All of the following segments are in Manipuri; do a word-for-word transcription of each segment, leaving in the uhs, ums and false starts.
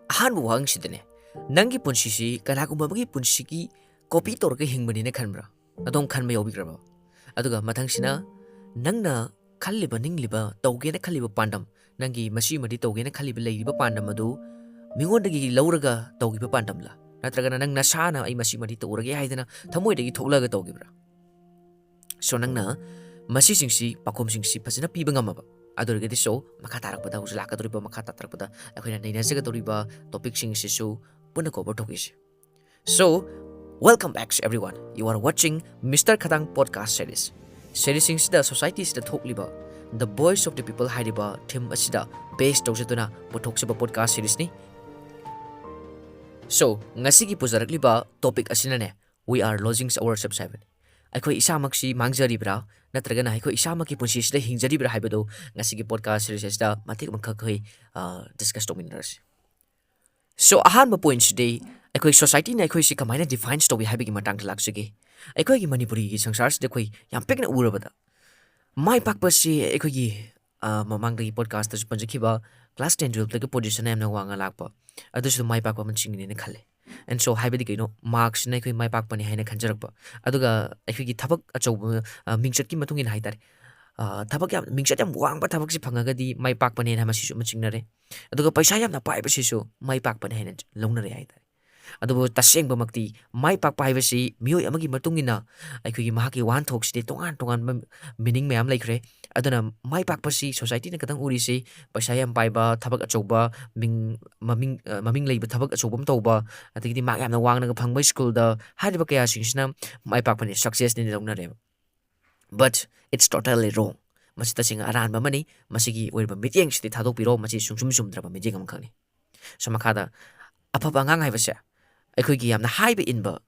ꯑꯍꯥꯟꯕ ꯋꯥꯍꯪꯁꯤꯗꯅꯦ, ꯅꯪꯒꯤ ꯄꯨꯟꯁꯤꯁꯤ ꯀꯅꯥꯒꯨꯝꯕ ꯑꯃꯒꯤ ꯄꯨꯟꯁꯤꯒꯤ ꯀꯣꯄꯤ ꯇꯧꯔꯒ ꯍꯤꯡꯕꯅꯤꯅ ꯈꯟꯕ꯭ꯔꯥ? ꯑꯗꯣꯝ ꯈꯟꯕ ꯌꯥꯎꯕꯤꯈ꯭ꯔꯕ? ꯑꯗꯨꯒ ꯃꯊꯪꯁꯤꯅ, ꯅꯪꯅ ꯈꯜꯂꯤꯕ, ꯅꯤꯡꯂꯤꯕ, ꯇꯧꯒꯦꯅ ꯈꯜꯂꯤꯕ ꯄꯥꯟꯗꯝ, ꯅꯪꯒꯤ ꯃꯁꯤꯃꯗꯤ ꯇꯧꯒꯦꯅ ꯈꯜꯂꯤꯕ, ꯂꯩꯔꯤꯕ ꯄꯥꯟꯗꯝ ꯑꯗꯨ ꯃꯤꯉꯣꯟꯗꯒꯤ ꯂꯧꯔꯒ ꯇꯧꯈꯤꯕ ꯄꯥꯟꯗꯝꯂ? ꯅꯠꯇ꯭ꯔꯒꯅ ꯅꯪ ꯅꯁꯥꯅ "ꯑꯩ ꯃꯁꯤꯃꯗꯤ ꯇꯧꯔꯒꯦ" ꯍꯥꯏꯗꯅ ꯊꯃꯣꯏꯗꯒꯤ ꯊꯣꯛꯂꯒ ꯇꯧꯈꯤꯕ꯭ꯔꯥ? So, ꯅꯪꯅ ꯃꯁꯤꯁꯤꯡꯁꯤ, ꯄꯥꯎꯈꯨꯝꯁꯤꯡꯁꯤ ꯐꯖꯅ ꯄꯤꯕ ꯉꯝꯃꯕ? ꯑꯗꯨ ꯑꯣꯏꯔꯒꯗꯤ, so, ꯃꯈꯥ ꯇꯥꯔꯛꯄꯗ, ꯍꯧꯖꯤꯛ ꯂꯥꯛꯀꯗꯧꯔꯤꯕ, ꯃꯈꯥ ꯇꯥꯔꯛꯄꯗ ꯑꯩꯈꯣꯏꯅ ꯅꯩꯅꯖꯒꯗꯧꯔꯤꯕ topicꯁꯤꯡ ꯑꯁꯤꯁꯨ ꯄꯨꯟꯅ cover ꯇꯧꯈꯤꯁꯤ꯫ So, welcome back to everyone. You are watching Mister Khadang Podcast Series. Seriesꯁꯤꯡꯁꯤꯗ, societyꯁꯤꯗ ꯊꯣꯛꯂꯤꯕ The Voice of the People ꯍꯥꯏꯔꯤꯕ theme ꯑꯁꯤꯗ base ꯇꯧꯖꯗꯨꯅ ꯄꯨꯊꯣꯛꯆꯕ podcast seriesꯅꯤ꯫ So, ꯉꯁꯤꯒꯤ ꯄꯨꯖꯔꯛꯂꯤꯕ topic ꯑꯁꯤꯅꯅꯦ, "We are losing ourselves" ꯍꯥꯏꯕꯅꯤ꯫ ꯑꯩꯈꯣꯏ ꯏꯁꯥꯃꯛꯁꯤ ꯃꯥꯡꯖꯔꯤꯕ꯭ꯔꯥ, ꯅꯠꯇ꯭ꯔꯒꯅ ꯑꯩꯈꯣꯏ ꯏꯁꯥꯃꯛꯀꯤ ꯄꯨꯟꯁꯤꯁꯤꯗ ꯍꯤꯡꯖꯔꯤꯕ꯭ꯔꯥ ꯍꯥꯏꯕꯗꯨ ꯉꯁꯤꯒꯤ podcast series ꯑꯁꯤꯗ ꯃꯇꯦꯛ ꯑꯃꯈꯛ ꯑꯩꯈꯣꯏ, ꯑ, discuss ꯇꯧꯃꯤꯟꯅꯔꯁꯤ꯫ So, ꯑꯍꯥꯟꯕ pointꯁꯤꯗꯤ, ꯑꯩꯈꯣꯏ societyꯅ ꯑꯩꯈꯣꯏꯁꯤ ꯀꯃꯥꯏꯅ defines ꯇꯧꯏ ꯍꯥꯏꯕꯒꯤ ꯃꯇꯥꯡꯗ ꯂꯥꯛꯆꯒꯦ꯫ ꯑꯩꯈꯣꯏꯒꯤ ꯃꯅꯤꯄꯨꯔꯤꯒꯤ ꯁꯪꯁꯥꯔꯁꯤꯗ ꯑꯩꯈꯣꯏ ꯌꯥꯝ ꯄꯤꯛꯅ ꯎꯔꯕꯗ, ꯃꯥꯏ ꯄꯥꯛꯄꯁꯤ ꯑꯩꯈꯣꯏꯒꯤ, ꯑ, ꯃꯃꯥꯡꯗꯒꯤ podcastꯇꯁꯨ ꯄꯟꯖꯈꯤꯕ class ten twelveꯇꯒꯤ position ꯌꯥꯝꯅ ꯋꯥꯡꯅ ꯂꯥꯛꯄ, ꯑꯗꯨꯁꯨ ꯃꯥꯏ ꯄꯥꯛꯄ ꯑꯃ ꯆꯤꯡꯒꯅꯤꯅ ꯈꯜꯂꯦ꯫ And so ꯍꯥꯏꯕꯗꯤ ꯀꯩꯅꯣ? Marksꯅ ꯑꯩꯈꯣꯏ ꯃꯥꯏ ꯄꯥꯛꯄꯅꯤ ꯍꯥꯏꯅ ꯈꯟꯖꯔꯛꯄ꯫ ꯑꯗꯨꯒ ꯑꯩꯈꯣꯏꯒꯤ ꯊꯕꯛ ꯑꯆꯧꯕ, ꯑ, ꯃꯤꯡꯆꯠꯀꯤ ꯃꯇꯨꯡ ꯏꯟꯅ ꯍꯥꯏꯇꯥꯔꯦ, ꯑ, ꯊꯕꯛ ꯌꯥꯝ, ꯃꯤꯡꯆꯠ ꯌꯥꯝ ꯋꯥꯡꯕ ꯊꯕꯛꯁꯤ ꯐꯪꯉꯒꯗꯤ ꯃꯥꯏ ꯄꯥꯛꯄꯅꯦꯅ ꯃꯁꯤꯁꯨ ꯑꯃ ꯆꯤꯡꯅꯔꯦ꯫ ꯑꯗꯨꯒ ꯄꯩꯁꯥ ꯌꯥꯝꯅ ꯄꯥꯏꯕꯁꯤꯁꯨ ꯃꯥꯏ ꯄꯥꯛꯄꯅꯦ ꯍꯥꯏꯅ ꯂꯧꯅꯔꯦ ꯍꯥꯏꯇꯥꯔꯦ꯫ ꯑꯗꯨꯕꯨ ꯇꯁꯦꯡꯕꯃꯛꯇꯤ ꯃꯥꯏ ꯄꯥꯛꯄ ꯍꯥꯏꯕꯁꯤ ꯃꯤꯑꯣꯏ ꯑꯃꯒꯤ ꯃꯇꯨꯡ ꯏꯟꯅ ꯑꯩꯈꯣꯏꯒꯤ ꯃꯍꯥꯛꯀꯤ ꯋꯥꯍꯟꯊꯣꯛꯁꯤꯗꯤ ꯇꯣꯉꯥꯟ ꯇꯣꯉꯥꯟꯕ meaning ꯃꯌꯥꯝ ꯂꯩꯈ꯭ꯔꯦ꯫ ꯑꯗꯨꯅ ꯃꯥꯏ ꯄꯥꯛꯄꯁꯤ societyꯅ ꯈꯛꯇꯪ ꯎꯔꯤꯁꯤ ꯄꯩꯁꯥ ꯌꯥꯝ ꯄꯥꯏꯕ, ꯊꯕꯛ ꯑꯆꯧꯕ, ꯃꯤꯡ, ꯃꯃꯤꯡ, ꯑ, ꯃꯃꯤꯡ ꯂꯩꯕ ꯊꯕꯛ ꯑꯆꯧꯕ ꯑꯃ ꯇꯧꯕ, ꯑꯗꯒꯤꯗꯤ mark ꯌꯥꯝꯅ ꯋꯥꯡꯅꯒ ꯐꯪꯕ schoolꯗ, ꯍꯥꯏꯔꯤꯕ ꯀꯌꯥꯁꯤꯡꯁꯤꯅ ꯃꯥꯏ ꯄꯥꯛꯄꯅꯤ, successꯅꯦꯅ ꯂꯧꯅꯔꯦꯕ꯫ But it's totally wrong. ꯃꯁꯤ ꯇꯁꯦꯡꯅ ꯑꯔꯥꯟꯕ ꯑꯃꯅꯤ꯫ ꯃꯁꯤꯒꯤ ꯑꯣꯏꯔꯤꯕ ꯃꯤꯠꯌꯦꯡꯁꯤꯗꯤ ꯊꯥꯗꯣꯛꯄꯤꯔꯣ, ꯃꯁꯤ ꯁꯨꯡꯆꯨꯝ ꯆꯨꯝꯗ꯭ꯔꯕ ꯃꯤꯠꯌꯦꯡ ꯑꯃꯈꯛꯅꯤ꯫ So, ꯃꯈꯥꯗ, ꯑꯐꯕ ꯑꯉꯥꯡ ꯍꯥꯏꯕꯁꯦ ꯑꯩꯈꯣꯏꯒꯤ ꯌꯥꯝꯅ ꯍꯥꯏꯕ ꯏꯟꯕ,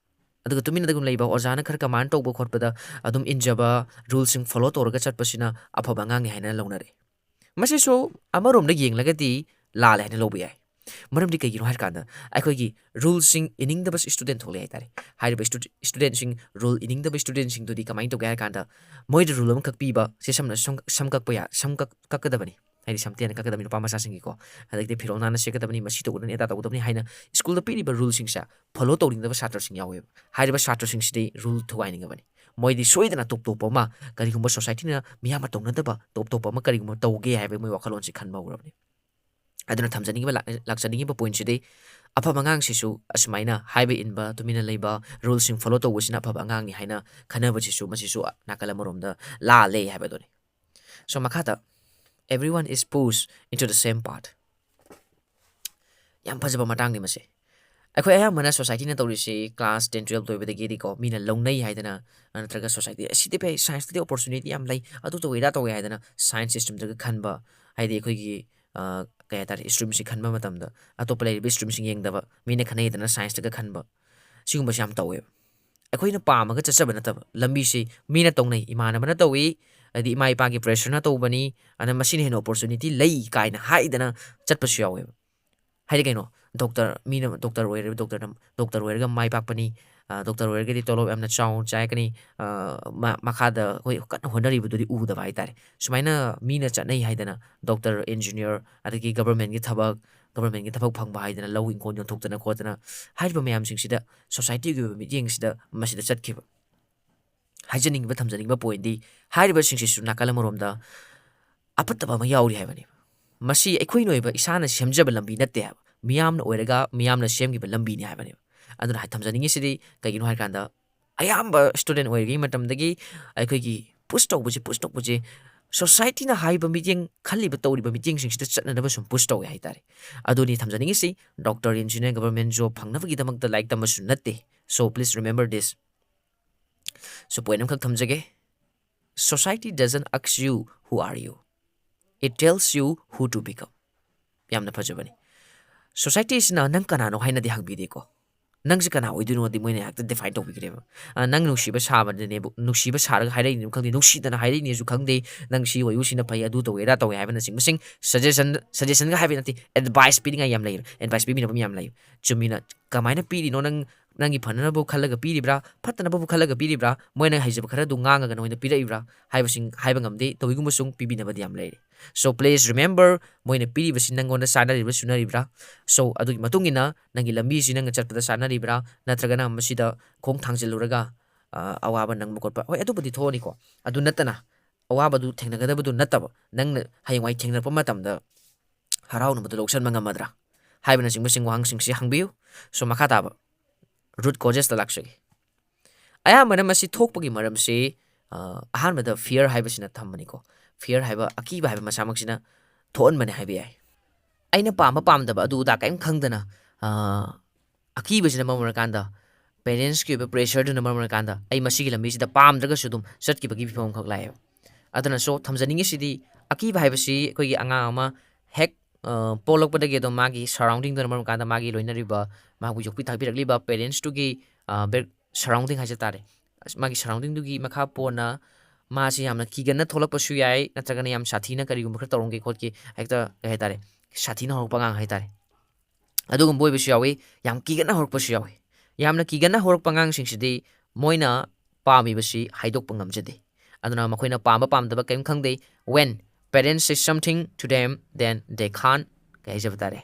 ꯑꯗꯨꯒ ꯇꯨꯃꯤꯟꯅ ꯑꯗꯨꯝ ꯂꯩꯕ, ꯑꯣꯖꯥꯅ ꯈꯔ command ꯇꯧꯕ ꯈꯣꯠꯄꯗ ꯑꯗꯨꯝ ꯏꯟꯖꯕ, ruleꯁꯤꯡ follow ꯇꯧꯔꯒ ꯆꯠꯄꯁꯤꯅ ꯑꯐꯕ ꯑꯉꯥꯡꯅꯤ ꯍꯥꯏꯅ ꯂꯧꯅꯔꯦ꯫ ꯃꯁꯤꯁꯨ ꯑꯃꯔꯣꯝꯗ ꯌꯦꯡꯂꯒꯗꯤ ꯂꯥꯜꯂꯦ ꯍꯥꯏꯅ ꯂꯧꯕ ꯌꯥꯏ꯫ ꯃꯔꯝꯗꯤ ꯀꯩꯒꯤꯅꯣ ꯍꯥꯏꯔꯀꯥꯟꯗ, ꯑꯩꯈꯣꯏꯒꯤ ruleꯁꯤꯡ ꯏꯅꯤꯡꯗꯕ student ꯊꯣꯛꯂꯛꯑꯦ ꯍꯥꯏꯇꯥꯔꯦ꯫ ꯍꯥꯏꯔꯤꯕ stu-, studentꯁꯤꯡ, rule ꯏꯅꯤꯡꯗꯕ studentꯁꯤꯡꯗꯨꯗꯤ ꯀꯃꯥꯏꯅ ꯇꯧꯒꯦ ꯍꯥꯏꯔꯀꯥꯟꯗ, ꯃꯣꯏꯗ rule ꯑꯃꯈꯛ ꯄꯤꯕ, ꯁꯦ ꯁꯝꯅ ꯁꯝ, ꯁꯝ ꯀꯛꯄ ꯌꯥ-, ꯁꯝ ꯀꯛ-, ꯀꯛꯀꯗꯕꯅꯤ꯫ ꯍꯥꯏꯗꯤ ꯁꯝꯇꯦꯟ ꯀꯛꯀꯗꯕꯅꯤ ꯅꯨꯄꯥ ꯃꯆꯥꯁꯤꯡꯒꯤꯀꯣ, ꯑꯗꯒꯤꯗꯤ ꯐꯤꯔꯣꯜ ꯅꯥꯟꯅ ꯁꯦꯠꯀꯗꯕꯅꯤ, ꯃꯁꯤ ꯇꯧꯒꯗꯕꯅꯤ, ꯑꯗꯥ ꯇꯧꯒꯗꯕꯅꯤ ꯍꯥꯏꯅ ꯁ꯭ꯀꯨꯜꯗ ꯄꯤꯔꯤꯕ ꯔꯨꯜꯁꯤꯡꯁꯦ ꯐꯣꯂꯣ ꯇꯧꯅꯤꯡꯗꯕ ꯁꯥꯇ꯭ꯔꯁꯤꯡ ꯌꯥꯎꯋꯦꯕ꯫ ꯍꯥꯏꯔꯤꯕ ꯁꯥꯇ꯭ꯔꯁꯤꯡꯁꯤꯗꯤ ꯔꯨꯜ ꯊꯨꯒꯥꯏꯅꯤꯡꯉꯕꯅꯤ꯫ ꯃꯣꯏꯗꯤ ꯁꯣꯏꯗꯅ ꯇꯣꯞ ꯇꯣꯞꯄ ꯑꯃ, ꯀꯔꯤꯒꯨꯝꯕ ꯁꯣꯁꯥꯏꯇꯤꯅ ꯃꯤꯌꯥꯝꯅ ꯇꯧꯅꯗꯕ ꯇꯣꯞ ꯇꯣꯞꯄ ꯑꯃ ꯀꯔꯤꯒꯨꯝꯕ ꯇꯧꯒꯦ ꯍꯥꯏꯕꯒꯤ ꯃꯣꯏ ꯋꯥꯈꯜꯂꯣꯟꯁꯤ ꯈꯟꯕ ꯍꯧꯔꯕꯅꯤ꯫ ꯑꯗꯨꯅ ꯊꯝꯖꯅꯤꯡꯉꯤꯕ, ꯂꯥꯛ-, ꯂꯥꯛꯆꯅꯤꯡꯉꯤꯕ ꯄꯣꯏꯟꯠꯁꯤꯗꯤ, ꯑꯐꯕ ꯑꯉꯥꯡꯁꯤꯁꯨ ꯑꯁꯨꯃꯥꯏꯅ ꯍꯥꯏꯕ ꯏꯟꯕ, ꯇꯨꯃꯤꯟꯅ ꯂꯩꯕ, ꯔꯨꯜꯁꯤꯡ ꯐꯣꯂꯣ ꯇꯧꯕꯁꯤꯅ ꯑꯐꯕ ꯑꯉꯥꯡꯅꯤ ꯍꯥꯏꯅ ꯈꯟꯅꯕꯁꯤꯁꯨ, ꯃꯁꯤꯁꯨ ꯅꯥꯀꯜ ꯑꯃꯔꯣꯝꯗ ꯂꯥꯜꯂꯦ ꯍꯥꯏꯕꯗꯨꯅꯤ꯫ So, ꯃꯈꯥꯗ, "Everyone is pushed into the same path." ꯌꯥꯝ ꯐꯖꯕ ꯃꯇꯥꯡꯅꯤ ꯃꯁꯦ꯫ ꯑꯩꯈꯣꯏ ꯑꯌꯥꯝꯕꯅ ꯁꯣꯁꯥꯏꯇꯤꯅ ꯇꯧꯔꯤꯁꯤ ꯀ꯭ꯂꯥꯁ ꯇꯦꯟ ꯇꯨꯌꯦꯜꯞ ꯂꯣꯏꯕꯗꯒꯤꯗꯤꯀꯣ, ꯃꯤꯅ ꯂꯧꯅꯩ ꯍꯥꯏꯗꯅ, ꯅꯠꯇ꯭ꯔꯒ ꯁꯣꯁꯥꯏꯇꯤ ꯑꯁꯤꯗꯤ ꯐꯩ, ꯁꯥꯏꯟꯁꯇꯗꯤ ꯑꯣꯄꯣꯔꯆꯨꯅꯤꯇꯤ ꯌꯥꯝ ꯂꯩ, ꯑꯗꯨ ꯇꯧꯋꯦ, ꯑꯗꯥ ꯇꯧꯋꯦ ꯍꯥꯏꯗꯅ ꯁꯥꯏꯟꯁ ꯁ꯭ꯇ꯭ꯔꯤꯝꯗꯒ ꯈꯟꯕ, ꯍꯥꯏꯗꯤ ꯑꯩꯈꯣꯏꯒꯤ, ꯑ, ꯀꯩ ꯍꯥꯏꯇꯥꯔꯦ, ꯁ꯭ꯇ꯭ꯔꯤꯝꯁꯤ ꯈꯟꯕ ꯃꯇꯝꯗ ꯑꯇꯣꯞꯄ ꯂꯩꯔꯤꯕ ꯁ꯭ꯇ꯭ꯔꯤꯝꯁꯤꯡ ꯌꯦꯡꯗꯕ, ꯃꯤꯅ ꯈꯟꯅꯩꯗꯅ ꯁꯥꯏꯟꯁꯇꯒ ꯈꯟꯕ, ꯁꯤꯒꯨꯝꯕꯁꯤ ꯌꯥꯝ ꯇꯧꯋꯦꯕ꯫ ꯑꯩꯈꯣꯏꯅ ꯄꯥꯝꯃꯒ ꯆꯠꯆꯕ ꯅꯠꯇꯕ, ꯂꯝꯕꯤꯁꯤ ꯃꯤꯅ ꯇꯧꯅꯩ, ꯏꯃꯥꯟꯅꯕꯅ ꯇꯧꯏ, ꯍꯥꯏꯗꯤ ꯏꯃꯥ ꯏꯄꯥꯒꯤ ꯄ꯭ꯔꯦꯁꯔꯅ ꯇꯧꯕꯅꯤ, ꯑꯗꯨꯅ ꯃꯁꯤꯅ ꯍꯦꯟꯅ ꯑꯣꯄꯣꯔꯆꯨꯅꯤꯇꯤ ꯂꯩ ꯀꯥꯏꯅ ꯍꯥꯏꯗꯅ ꯆꯠꯄꯁꯨ ꯌꯥꯎꯋꯦꯕ꯫ ꯍꯥꯏꯗꯤ ꯀꯩꯅꯣ, ꯗꯣꯛꯇꯔ, ꯃꯤꯅ ꯗꯣꯛꯇꯔ ꯑꯣꯏꯔꯦ, ꯗꯣꯛꯇꯔꯅ, ꯗꯣꯛꯇꯔ ꯑꯣꯏꯔꯒ ꯃꯥꯏ ꯄꯥꯛꯄꯅꯤ, ꯑ, ꯗꯣꯛꯇꯔ ꯑꯣꯏꯔꯒꯗꯤ ꯇꯣꯂꯣꯞ ꯌꯥꯝꯅ ꯆꯥꯎꯅ ꯆꯥꯔꯛꯀꯅꯤ, ꯑ, ꯃ-, ꯃꯈꯥꯗ ꯑꯩꯈꯣꯏ ꯀꯟꯅ ꯍꯣꯠꯅꯔꯤꯕꯗꯨꯗꯤ ꯎꯗꯕ ꯍꯥꯏꯇꯥꯔꯦ꯫ ꯁꯨꯃꯥꯏꯅ ꯃꯤꯅ ꯆꯠꯅꯩ ꯍꯥꯏꯗꯅ, ꯗꯣꯛꯇꯔ, ꯏꯟꯖꯤꯅꯤꯌꯥꯔ, ꯑꯗꯒꯤ ꯒꯕꯔꯃꯦꯟꯒꯤ ꯊꯕꯛ, ꯒꯕꯔꯃꯦꯟꯒꯤ ꯊꯕꯛ ꯐꯪꯕ ꯍꯥꯏꯗꯅ ꯂꯧ ꯏꯪꯈꯣꯜ ꯌꯣꯟꯊꯣꯛꯇꯅ ꯈꯣꯠꯇꯅ, ꯍꯥꯏꯔꯤꯕ ꯃꯌꯥꯝꯁꯤꯡꯁꯤꯗ, ꯁꯣꯁꯥꯏꯇꯤꯒꯤ ꯑꯣꯏꯕ ꯃꯤꯠꯌꯦꯡꯁꯤꯗ ꯃꯁꯤꯗ ꯆꯠꯈꯤꯕ꯫ ꯍꯥꯏꯖꯅꯤꯡꯉꯤꯕ, ꯊꯝꯖꯅꯤꯡꯕ ꯄꯣꯏꯟꯗꯤ, ꯍꯥꯏꯔꯤꯕꯁꯤꯡꯁꯤꯁꯨ ꯅꯥꯀꯜ ꯑꯃꯔꯣꯝꯗ ꯑꯐꯠꯇꯕ ꯑꯃ ꯌꯥꯎꯔꯤ ꯍꯥꯏꯕꯅꯦꯕ꯫ ꯃꯁꯤ ꯑꯩꯈꯣꯏꯅ ꯑꯣꯏꯕ ꯏꯁꯥꯅ ꯁꯦꯝꯖꯕ ꯂꯝꯕꯤ ꯅꯠꯇꯦ ꯍꯥꯏꯕ, ꯃꯤꯌꯥꯝꯅ ꯑꯣꯏꯔꯒ ꯃꯤꯌꯥꯝꯅ ꯁꯦꯝꯈꯤꯕ ꯂꯝꯕꯤꯅꯤ ꯍꯥꯏꯕꯅꯦꯕ꯫ ꯑꯗꯨꯅ ꯍꯥꯏ-, ꯊꯝꯖꯅꯤꯡꯉꯤꯁꯤꯗꯤ ꯀꯩꯒꯤꯅꯣ ꯍꯥꯏꯀꯥꯟꯗ, ꯑꯌꯥꯝꯕ ꯁ꯭ꯇꯨꯗꯦꯟꯠ ꯑꯣꯏꯔꯤꯉꯩ ꯃꯇꯝꯗꯒꯤ ꯑꯩꯈꯣꯏꯒꯤ ꯄꯨꯁ ꯇꯧꯕꯁꯦ, ꯄꯨꯁ ꯇꯧꯕꯁꯦ, ꯁꯣꯁꯥꯏꯇꯤꯅ ꯍꯥꯏꯕ ꯃꯤꯠꯌꯦꯡ, ꯈꯜꯂꯤꯕ ꯇꯧꯔꯤꯕ ꯃꯤꯠꯌꯦꯡꯁꯤꯡꯁꯤꯗ ꯆꯠꯅꯅꯕ ꯁꯨꯝ ꯄꯨꯁ ꯇꯧꯋꯦ ꯍꯥꯏꯇꯥꯔꯦ꯫ ꯑꯗꯨꯅꯤ ꯊꯝꯖꯅꯤꯡꯉꯤꯁꯤ, ꯗꯣꯛꯇꯔ, ꯏꯟꯖꯤꯅꯤꯌꯥꯔ, ꯒꯕꯔꯃꯦꯟ ꯖꯣꯕ ꯐꯪꯅꯕꯒꯤꯗꯃꯛꯇ ꯂꯥꯏꯔꯤꯛ ꯇꯝꯕꯁꯨ ꯅꯠꯇꯦ꯫ So, please remember this. So, point ꯑꯃꯈꯛ ꯊꯝꯖꯒꯦ: "Society doesn't ask you who are you. It tells you who to become." ꯌꯥꯝꯅ ꯐꯖꯕꯅꯤ꯫ ꯁꯣꯁꯥꯏꯇꯤꯁꯤꯅ ꯅꯪ ꯀꯅꯥꯅꯣ ꯍꯥꯏꯅꯗꯤ ꯍꯪꯕꯤꯗꯦꯀꯣ꯫ ꯅꯪꯁꯦ ꯀꯅꯥ ꯑꯣꯏꯗꯣꯏꯅꯣꯗꯤ ꯃꯣꯏꯅ ꯍꯦꯛꯇ ꯗꯤꯐꯥꯏꯟ ꯇꯧꯕꯤꯈ꯭ꯔꯦꯕ꯫ ꯑ, ꯅꯪ ꯅꯨꯡꯁꯤꯕ ꯁꯥꯕꯗꯅꯦꯕꯨ, ꯅꯨꯡꯁꯤꯕ ꯁꯥꯔꯒ ꯍꯥꯏꯔꯛꯏꯅꯦꯕꯨ ꯈꯪꯗꯦ, ꯅꯨꯡꯁꯤꯗꯅ ꯍꯥꯏꯔꯛꯏꯅꯦꯁꯨ ꯈꯪꯗꯦ, ꯅꯪ ꯁꯤ ꯑꯣꯏꯌꯨ, ꯁꯤꯅ ꯐꯩ, ꯑꯗꯨ ꯇꯧꯋꯦ, ꯑꯗꯥ ꯇꯧꯋꯦ ꯍꯥꯏꯕꯅꯆꯤꯡꯕꯁꯤꯡ, ꯁꯖꯦꯁꯟ, ꯁꯖꯦꯁꯟꯒ ꯍꯥꯏꯕ ꯅꯠꯇꯦ, ꯑꯦꯗꯚꯥꯏꯁ ꯄꯤꯅꯤꯡꯉꯥꯏ ꯌꯥꯝ ꯂꯩ, ꯑꯦꯗꯚꯥꯏꯁ ꯄꯤꯕꯤꯅꯕ ꯌꯥꯝ ꯂꯩ꯫ ꯆꯨꯝꯃꯤꯅ ꯀꯃꯥꯏꯅ ꯄꯤꯔꯤꯅꯣ? ꯅꯪ, ꯅꯪꯒꯤ ꯐꯅꯅꯕꯕꯨ ꯈꯜꯂꯒ ꯄꯤꯔꯤꯕ꯭ꯔꯥ, ꯐꯠꯇꯅꯕꯕꯨ ꯈꯜꯂꯒ ꯄꯤꯔꯤꯕ꯭ꯔꯥ, ꯃꯣꯏꯅ ꯍꯩꯖꯕ ꯈꯔꯗꯨ ꯉꯥꯡꯉꯒ ꯅꯉꯣꯟꯗ ꯄꯤꯔꯛꯏꯕ꯭ꯔꯥ ꯍꯥꯏꯕꯁꯤꯡ ꯍꯥꯏꯕ ꯉꯝꯗꯦ꯫ ꯇꯧꯏꯒꯨꯝꯕꯁꯨ ꯄꯤꯕꯤꯅꯕꯗꯤ ꯌꯥꯝ ꯂꯩꯔꯦ꯫ So please remember, ꯃꯣꯏꯅ ꯄꯤꯔꯤꯕꯁꯤ ꯅꯪꯉꯣꯟꯗ ꯆꯥꯅꯔꯤꯕ꯭ꯔꯥ, ꯆꯨꯅꯔꯤꯕ꯭ꯔꯥ? So ꯑꯗꯨꯒꯤ ꯃꯇꯨꯡ ꯏꯟꯅ ꯅꯪꯒꯤ ꯂꯝꯕꯤꯁꯤ ꯅꯪꯅ ꯆꯠꯄꯗ ꯆꯥꯅꯔꯤꯕ꯭ꯔꯥ, ꯅꯠꯇ꯭ꯔꯒꯅ ꯃꯁꯤꯗ ꯈꯣꯡ ꯊꯥꯡꯖꯤꯜꯂꯨꯔꯒ, ꯑ, ꯑꯋꯥꯕ ꯅꯪꯕ ꯈꯣꯠꯄ, ꯍꯣꯏ, ꯑꯗꯨꯕꯨꯗꯤ ꯊꯣꯛꯑꯅꯤꯀꯣ꯫ ꯑꯗꯨ ꯅꯠꯇꯅ ꯑꯋꯥꯕꯗꯨ ꯊꯦꯡꯅꯒꯗꯕꯗꯨ ꯅꯠꯇꯕ, ꯅꯪꯅ ꯍꯌꯦꯡꯋꯥꯏ ꯊꯦꯡꯅꯔꯛꯄ ꯃꯇꯝꯗ ꯍꯔꯥꯎꯅꯕꯗꯨ ꯂꯧꯁꯟꯕ ꯉꯝꯃꯗ꯭ꯔꯥ ꯍꯥꯏꯕꯅꯆꯤꯡꯕꯁꯤꯡ ꯋꯥꯍꯪꯁꯤꯡꯁꯤ ꯍꯪꯕꯤꯌꯨ꯫ So ꯃꯈꯥ ꯇꯥꯕ root causesꯇ ꯂꯥꯛꯆꯒꯦ꯫ ꯑꯌꯥꯝꯕꯅ ꯃꯁꯤ ꯊꯣꯛꯄꯒꯤ ꯃꯔꯝꯁꯤ, ꯑ, ꯑꯍꯥꯟꯕꯗ fear ꯍꯥꯏꯕꯁꯤꯅ ꯊꯝꯕꯅꯤꯀꯣ꯫ Fear ꯍꯥꯏꯕ, ꯑꯀꯤꯕ ꯍꯥꯏꯕ ꯃꯁꯥꯃꯛꯁꯤꯅ ꯊꯣꯛꯍꯟꯕꯅꯦ ꯍꯥꯏꯕ ꯌꯥꯏ꯫ ꯑꯩꯅ ꯄꯥꯝꯕ ꯄꯥꯝꯗꯕ ꯑꯗꯨ ꯑꯗꯥ ꯀꯔꯤꯝ ꯈꯪꯗꯅ, ꯑ, ꯑꯀꯤꯕꯁꯤꯅ ꯃꯔꯝ ꯑꯣꯏꯔꯀꯥꯟꯗ, parentsꯀꯤ ꯑꯣꯏꯕ pressureꯗꯨꯅ ꯃꯔꯝ ꯑꯣꯏꯔꯀꯥꯟꯗ ꯑꯩ ꯃꯁꯤꯒꯤ ꯂꯝꯕꯤꯁꯤꯗ ꯄꯥꯝꯗ꯭ꯔꯒꯁꯨ ꯑꯗꯨꯝ ꯆꯠꯈꯤꯕꯒꯤ ꯐꯤꯕꯝ ꯑꯃꯈꯛ ꯂꯥꯛꯑꯦꯕ꯫ ꯑꯗꯨꯅ so ꯊꯝꯖꯅꯤꯡꯉꯤꯁꯤꯗꯤ, ꯑꯀꯤꯕ ꯍꯥꯏꯕꯁꯤ ꯑꯩꯈꯣꯏꯒꯤ ꯑꯉꯥꯡ ꯑꯃ ꯍꯦꯛ, ꯑ, ꯄꯣꯛꯂꯛꯄꯗꯒꯤ ꯑꯗꯨꯝ ꯃꯥꯒꯤ surroundingꯗꯨꯅ ꯃꯔꯝ ꯑꯣꯏꯔꯀꯥꯟꯗ, ꯃꯥꯒꯤ ꯂꯣꯏꯅꯔꯤꯕ, ꯃꯥꯕꯨ ꯌꯣꯛꯄꯤ ꯊꯥꯛꯄꯤꯔꯛꯂꯤꯕ parentsꯇꯨꯒꯤ, ꯑ, back-, surrounding ꯍꯥꯏꯖ ꯇꯥꯔꯦ꯫ ꯑꯁ, ꯃꯥꯒꯤ surroundingꯗꯨꯒꯤ ꯃꯈꯥ ꯄꯣꯟꯅ ꯃꯥꯁꯤ ꯌꯥꯝꯅ ꯀꯤꯒꯟꯅ ꯊꯣꯛꯂꯛꯄꯁꯨ ꯌꯥꯏ, ꯅꯠꯇ꯭ꯔꯒꯅ ꯌꯥꯝ ꯁꯥꯊꯤꯅ ꯀꯔꯤꯒꯨꯝꯕ ꯈꯔ ꯇꯧꯔꯝꯒꯦ ꯈꯣꯠꯀꯦ, ꯍꯦꯛꯇ, ꯀꯩ ꯍꯥꯏꯇꯥꯔꯦ, ꯁꯥꯊꯤꯅ ꯍꯧꯔꯛꯄ ꯑꯉꯥꯡ ꯍꯥꯏꯇꯥꯔꯦ꯫ ꯑꯗꯨꯒꯨꯝꯕ ꯑꯣꯏꯕꯁꯨ ꯌꯥꯎꯏ, ꯌꯥꯝ ꯀꯤꯒꯟꯅ ꯍꯧꯔꯛꯄꯁꯨ ꯌꯥꯎꯏ꯫ ꯌꯥꯝꯅ ꯀꯤꯒꯟꯅ ꯍꯧꯔꯛꯄ ꯑꯉꯥꯡꯁꯤꯡꯁꯤꯗꯤ ꯃꯣꯏꯅ ꯄꯥꯝꯃꯤꯕꯁꯤ ꯍꯥꯏꯗꯣꯛꯄ ꯉꯝꯖꯗꯦ꯫ ꯑꯗꯨꯅ ꯃꯈꯣꯏꯅ ꯄꯥꯝꯕ ꯄꯥꯝꯗꯕ ꯀꯔꯤꯝ ꯈꯪꯗꯦ꯫ When parents say something to them, then they can't, ꯀꯩ ꯍꯥꯏꯖꯕ ꯇꯥꯔꯦ,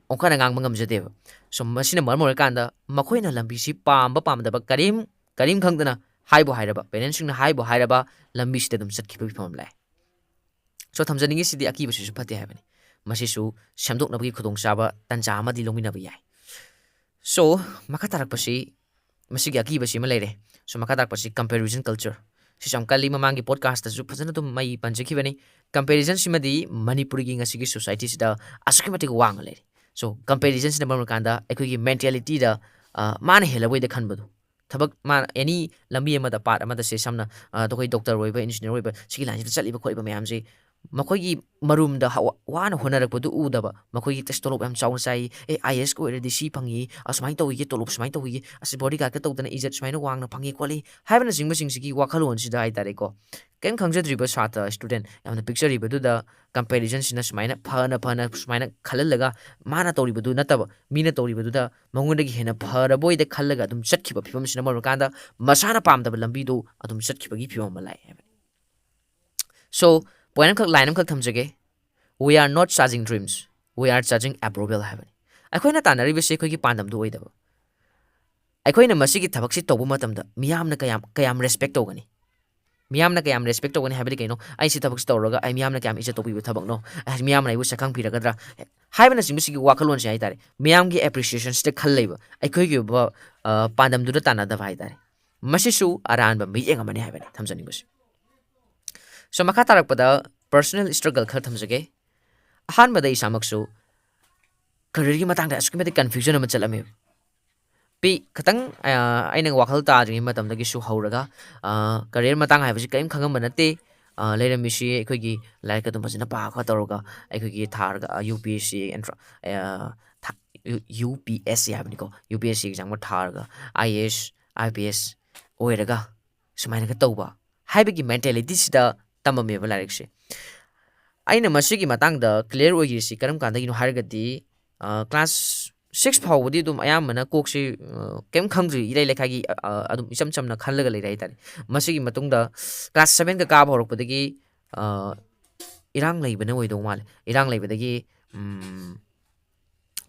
ꯑꯣꯟꯈꯠꯅ ꯉꯥꯡꯕ ꯉꯝꯖꯗꯦꯕ꯫ So ꯃꯁꯤꯅ ꯃꯔꯝ ꯑꯣꯏꯔꯀꯥꯟꯗ ꯃꯈꯣꯏꯅ ꯂꯝꯕꯤꯁꯤ ꯄꯥꯝꯕ ꯄꯥꯝꯗꯕ ꯀꯔꯤꯝ, ꯀꯔꯤꯝ ꯈꯪꯗꯅ ꯍꯥꯏꯕꯨ ꯍꯥꯏꯔꯕ, parentsꯁꯤꯡꯅ ꯍꯥꯏꯕꯨ ꯍꯥꯏꯔꯕ, ꯂꯝꯕꯤꯁꯤꯗ ꯑꯗꯨꯝ ꯆꯠꯈꯤꯕꯒꯤ ꯐꯤꯕꯝ ꯂꯥꯛꯑꯦ꯫ So ꯊꯝꯖꯅꯤꯡꯉꯤꯁꯤꯗꯤ ꯑꯀꯤꯕꯁꯤꯁꯨ ꯐꯠꯇꯦ ꯍꯥꯏꯕꯅꯤ꯫ ꯃꯁꯤꯁꯨ ꯁꯦꯝꯗꯣꯛꯅꯕꯒꯤ ꯈꯨꯗꯣꯡꯆꯥꯕ ꯇꯟꯖꯥ ꯑꯃꯗꯤ ꯂꯧꯃꯤꯟꯅꯕ ꯌꯥꯏ꯫ So ꯃꯈꯥ ꯇꯥꯔꯛꯄꯁꯤ, ꯃꯁꯤꯒꯤ ꯑꯀꯤꯕꯁꯤ ꯑꯃ ꯂꯩꯔꯦ꯫ So ꯃꯈꯥ ꯇꯥꯔꯛꯄꯁꯤ comparison culture꯫ ꯁꯤꯁꯨ ꯌꯥꯝ ꯀꯜꯂꯤ, ꯃꯃꯥꯡꯒꯤ podcastꯇꯁꯨ ꯐꯖꯅ ꯑꯗꯨꯝ ꯃꯩ ꯄꯟꯖꯈꯤꯕꯅꯤ꯫ Comparisonꯁꯤꯃꯗꯤ ꯃꯅꯤꯄꯨꯔꯒꯤ ꯉꯁꯤꯒꯤ societyꯁꯤꯗ ꯑꯁꯨꯛꯀꯤ ꯃꯇꯤꯛ ꯋꯥꯡꯅ ꯂꯩꯔꯦ꯫ So comparisonꯁꯤꯅ ꯃꯔꯝ ꯑꯣꯏꯔꯀꯥꯟꯗ ꯑꯩꯈꯣꯏꯒꯤ mentalityꯗ, ꯑ, ꯃꯥꯅ ꯍꯦꯜꯂꯕꯣꯏꯗ ꯈꯟꯕꯗꯣ꯫ ꯊꯕꯛ ꯃꯥ any ꯂꯝꯕꯤ ꯑꯃꯗ, path ꯑꯃꯗ, ꯁꯦ ꯁꯝꯅ, ꯑ, ꯑꯩꯈꯣꯏ doctor ꯑꯣꯏꯕ, engineer ꯑꯣꯏꯕ, ꯁꯤꯒꯤ lineꯁꯤꯗ ꯆꯠꯂꯤꯕ ꯈꯣꯠꯂꯤꯕ ꯃꯌꯥꯝꯁꯦ, ꯃꯈꯣꯏꯒꯤ ꯃꯔꯨꯝꯗ ꯍ-, ꯋꯥꯅ ꯍꯣꯠꯅꯔꯛꯄꯗꯨ ꯎꯗꯕ, ꯃꯈꯣꯏꯒꯤ ꯑꯁ ꯇꯣꯂꯣꯞ ꯌꯥꯝ ꯆꯥꯎꯅ ꯆꯥꯏ, ꯑꯦ, IASꯀ ꯑꯣꯏꯔꯗꯤ ꯁꯤ ꯐꯪꯉꯤ, ꯑꯁꯨꯃꯥꯏꯅ ꯇꯧꯏꯒꯦ, ꯇꯣꯂꯣꯞ ꯁꯨꯃꯥꯏꯅ ꯇꯧꯏꯒꯦ, ꯑꯁ bodyguardꯀ ꯇꯧꯗꯅ ꯏꯖꯠ ꯁꯨꯃꯥꯏꯅ ꯋꯥꯡꯅ ꯐꯪꯉꯤ ꯈꯣꯠꯂꯤ ꯍꯥꯏꯕꯅꯆꯤꯡꯕꯁꯤꯡꯁꯤꯒꯤ ꯋꯥꯈꯜꯂꯣꯟꯁꯤꯗ ꯍꯥꯏꯇꯥꯔꯦꯀꯣ, ꯀꯔꯤꯝ ꯈꯪꯖꯗ꯭ꯔꯤꯕ ꯁꯥꯇ꯭ꯔ, student, ꯌꯥꯝꯅ ꯄꯤꯛꯆꯔꯤꯕꯗꯨꯗ comparisonꯁꯤꯅ ꯁꯨꯃꯥꯏꯅ ꯐꯅ ꯐꯅ ꯁꯨꯃꯥꯏꯅ ꯈꯜꯍꯜꯂꯒ, ꯃꯥꯅ ꯇꯧꯔꯤꯕꯗꯨ ꯅꯠꯇꯕ ꯃꯤꯅ ꯇꯧꯔꯤꯕꯗꯨꯗ ꯃꯉꯣꯟꯗꯒꯤ ꯍꯦꯟꯅ ꯐꯔꯕꯣꯏꯗ ꯈꯜꯂꯒ ꯑꯗꯨꯝ ꯆꯠꯈꯤꯕ ꯐꯤꯕꯝꯁꯤꯅ ꯃꯔꯝ ꯑꯣꯏꯔꯀꯥꯟꯗ ꯃꯁꯥꯅ ꯄꯥꯝꯗꯕ ꯂꯝꯕꯤꯗꯣ ꯑꯗꯨꯝ ꯆꯠꯈꯤꯕꯒꯤ ꯐꯤꯕꯝ ꯑꯃ ꯂꯥꯛꯑꯦ ꯍꯥꯏꯕꯅꯤ꯫ So ꯄꯣꯏꯟ ꯑꯃꯈꯛ, ꯂꯥꯏꯟ ꯑꯃꯈꯛ ꯊꯝꯖꯒꯦ: "We are not chasing dreams, we are chasing approval" ꯍꯥꯏꯕꯅꯤ꯫ ꯑꯩꯈꯣꯏꯅ ꯇꯥꯟꯅꯔꯤꯕꯁꯤ ꯑꯩꯈꯣꯏꯒꯤ ꯄꯥꯟꯗꯝꯗꯨ ꯑꯣꯏꯗꯕ꯫ ꯑꯩꯈꯣꯏꯅ ꯃꯁꯤꯒꯤ ꯊꯕꯛꯁꯤ ꯇꯧꯕ ꯃꯇꯝꯗ ꯃꯤꯌꯥꯝꯅ ꯀꯌꯥꯝ, ꯀꯌꯥꯝ ꯔꯦꯁꯄꯦꯛ ꯇꯧꯒꯅꯤ? ꯃꯤꯌꯥꯝꯅ ꯀꯌꯥꯝ ꯔꯦꯁꯄꯦꯛ ꯇꯧꯒꯅꯤ ꯍꯥꯏꯕꯗꯤ ꯀꯩꯅꯣ? ꯑꯩ ꯁꯤ ꯊꯕꯛꯁꯤ ꯇꯧꯔꯒ ꯑꯩ ꯃꯤꯌꯥꯝꯅ ꯀꯌꯥꯝ ꯏꯖꯠ ꯇꯧꯕꯤꯕ ꯊꯕꯛꯅꯣ? ꯑꯩ, ꯃꯤꯌꯥꯝꯅ ꯑꯩꯕꯨ ꯁꯛꯈꯪꯕꯤꯔꯒꯗ꯭ꯔꯥ? ꯍꯥꯏꯕꯅꯆꯤꯡꯕꯁꯤꯒꯤ ꯋꯥꯈꯜꯂꯣꯟꯁꯦ ꯍꯥꯏꯇꯥꯔꯦ, ꯃꯤꯌꯥꯝꯒꯤ ꯑꯦꯄ꯭ꯔꯤꯁꯤꯌꯦꯁꯟꯁꯤꯗ ꯈꯜ ꯂꯩꯕ, ꯑꯩꯈꯣꯏꯒꯤ ꯑꯣꯏꯕ, ꯑ, ꯄꯥꯟꯗꯝꯗꯨꯗ ꯇꯥꯟꯅꯗꯕ ꯍꯥꯏꯇꯥꯔꯦ꯫ ꯃꯁꯤꯁꯨ ꯑꯔꯥꯟꯕ ꯃꯤꯠꯌꯦꯡ ꯑꯃꯅꯤ ꯍꯥꯏꯕꯅꯤ ꯊꯝꯖꯅꯤꯡꯕꯁꯦ꯫ So, ꯃꯈꯥ ꯇꯥꯔꯛꯄꯗ ꯄꯔꯁꯣꯅꯦꯜ ꯁ꯭ꯇ꯭ꯔꯒꯜ ꯈꯔ ꯊꯝꯖꯒꯦ꯫ ꯑꯍꯥꯟꯕꯗ ꯏꯁꯥꯃꯛꯁꯨ ꯀꯔꯤꯌꯔꯒꯤ ꯃꯇꯥꯡꯗ ꯑꯁꯨꯛꯀꯤ ꯃꯇꯤꯛ ꯀꯟꯐ꯭ꯌꯨꯖꯟ ꯑꯃ ꯆꯠꯂꯝꯃꯦꯕ꯫ ꯄꯤ-, ꯈꯇꯪ, ꯑ, ꯑꯩꯅ ꯋꯥꯈꯜ ꯇꯥꯗ꯭ꯔꯤꯉꯩ ꯃꯇꯝꯗꯒꯤꯁꯨ ꯍꯧꯔꯒ, ꯑ, ꯀꯔꯤꯌꯔ ꯃꯇꯥꯡ ꯍꯥꯏꯕꯁꯤ ꯀꯔꯤꯝ ꯈꯪꯉꯝꯕ ꯅꯠꯇꯦ꯫ ꯑ, ꯂꯩꯔꯝꯃꯤꯁꯤ ꯑꯩꯈꯣꯏꯒꯤ ꯂꯥꯏꯔꯤꯛ ꯑꯗꯨꯝ ꯐꯖꯅ ꯄꯥ ꯈꯣꯠ ꯇꯧꯔꯒ ꯑꯩꯈꯣꯏꯒꯤ ꯊꯥꯔꯒ, ꯑ, ꯌꯨ ꯄꯤ ꯑꯦꯁ ꯁꯤ ꯑꯦꯟꯇ꯭ꯔ-, ꯑ, ꯊꯥ-, U-, U P S C ꯍꯥꯏꯕꯅꯤꯀꯣ, ꯌꯨ ꯄꯤ ꯑꯦꯁ ꯁꯤ ꯑꯦꯛꯖꯥꯝꯒ ꯊꯥꯔꯒ I A S, I P S ꯑꯣꯏꯔꯒ ꯁꯨꯃꯥꯏꯅꯒ ꯇꯧꯕ ꯍꯥꯏꯕꯒꯤ ꯃꯦꯟꯇꯦꯂꯤꯇꯤꯁꯤꯗ ꯇꯝꯃꯝꯃꯦꯕ ꯂꯥꯏꯔꯤꯛꯁꯦ꯫ ꯑꯩꯅ ꯃꯁꯤꯒꯤ ꯃꯇꯥꯡꯗ ꯀ꯭ꯂꯤꯌꯔ ꯑꯣꯏꯈꯤꯁꯤ ꯀꯔꯝ ꯀꯥꯟꯗꯒꯤꯅꯣ ꯍꯥꯏꯔꯒꯗꯤ, ꯑ, ꯀ꯭ꯂꯥꯁ ꯁꯤꯛꯁ ꯐꯥꯎꯕꯗꯤ ꯑꯗꯨꯝ ꯑꯌꯥꯝꯕꯅ ꯀꯣꯛꯁꯤ, ꯑ, ꯀꯩꯝ ꯈꯪꯗ꯭ꯔꯤ, ꯏꯔꯩ ꯂꯩꯈꯥꯏꯒꯤ, ꯑ, ꯑ, ꯑꯗꯨꯝ ꯏꯆꯝ ꯆꯝꯅ ꯈꯜꯂꯒ ꯂꯩꯔꯦ ꯍꯥꯏꯇꯥꯔꯦ꯫ ꯃꯁꯤꯒꯤ ꯃꯇꯨꯡꯗ ꯀ꯭ꯂꯥꯁ ꯁꯚꯦꯟꯒ ꯀꯥꯕ ꯍꯧꯔꯛꯄꯗꯒꯤ, ꯑ, ꯏꯔꯥꯡ ꯂꯩꯕꯅ ꯑꯣꯏꯗꯧ ꯃꯥꯜꯂꯦ꯫ ꯏꯔꯥꯡ ꯂꯩꯕꯗꯒꯤ, ꯎꯝ,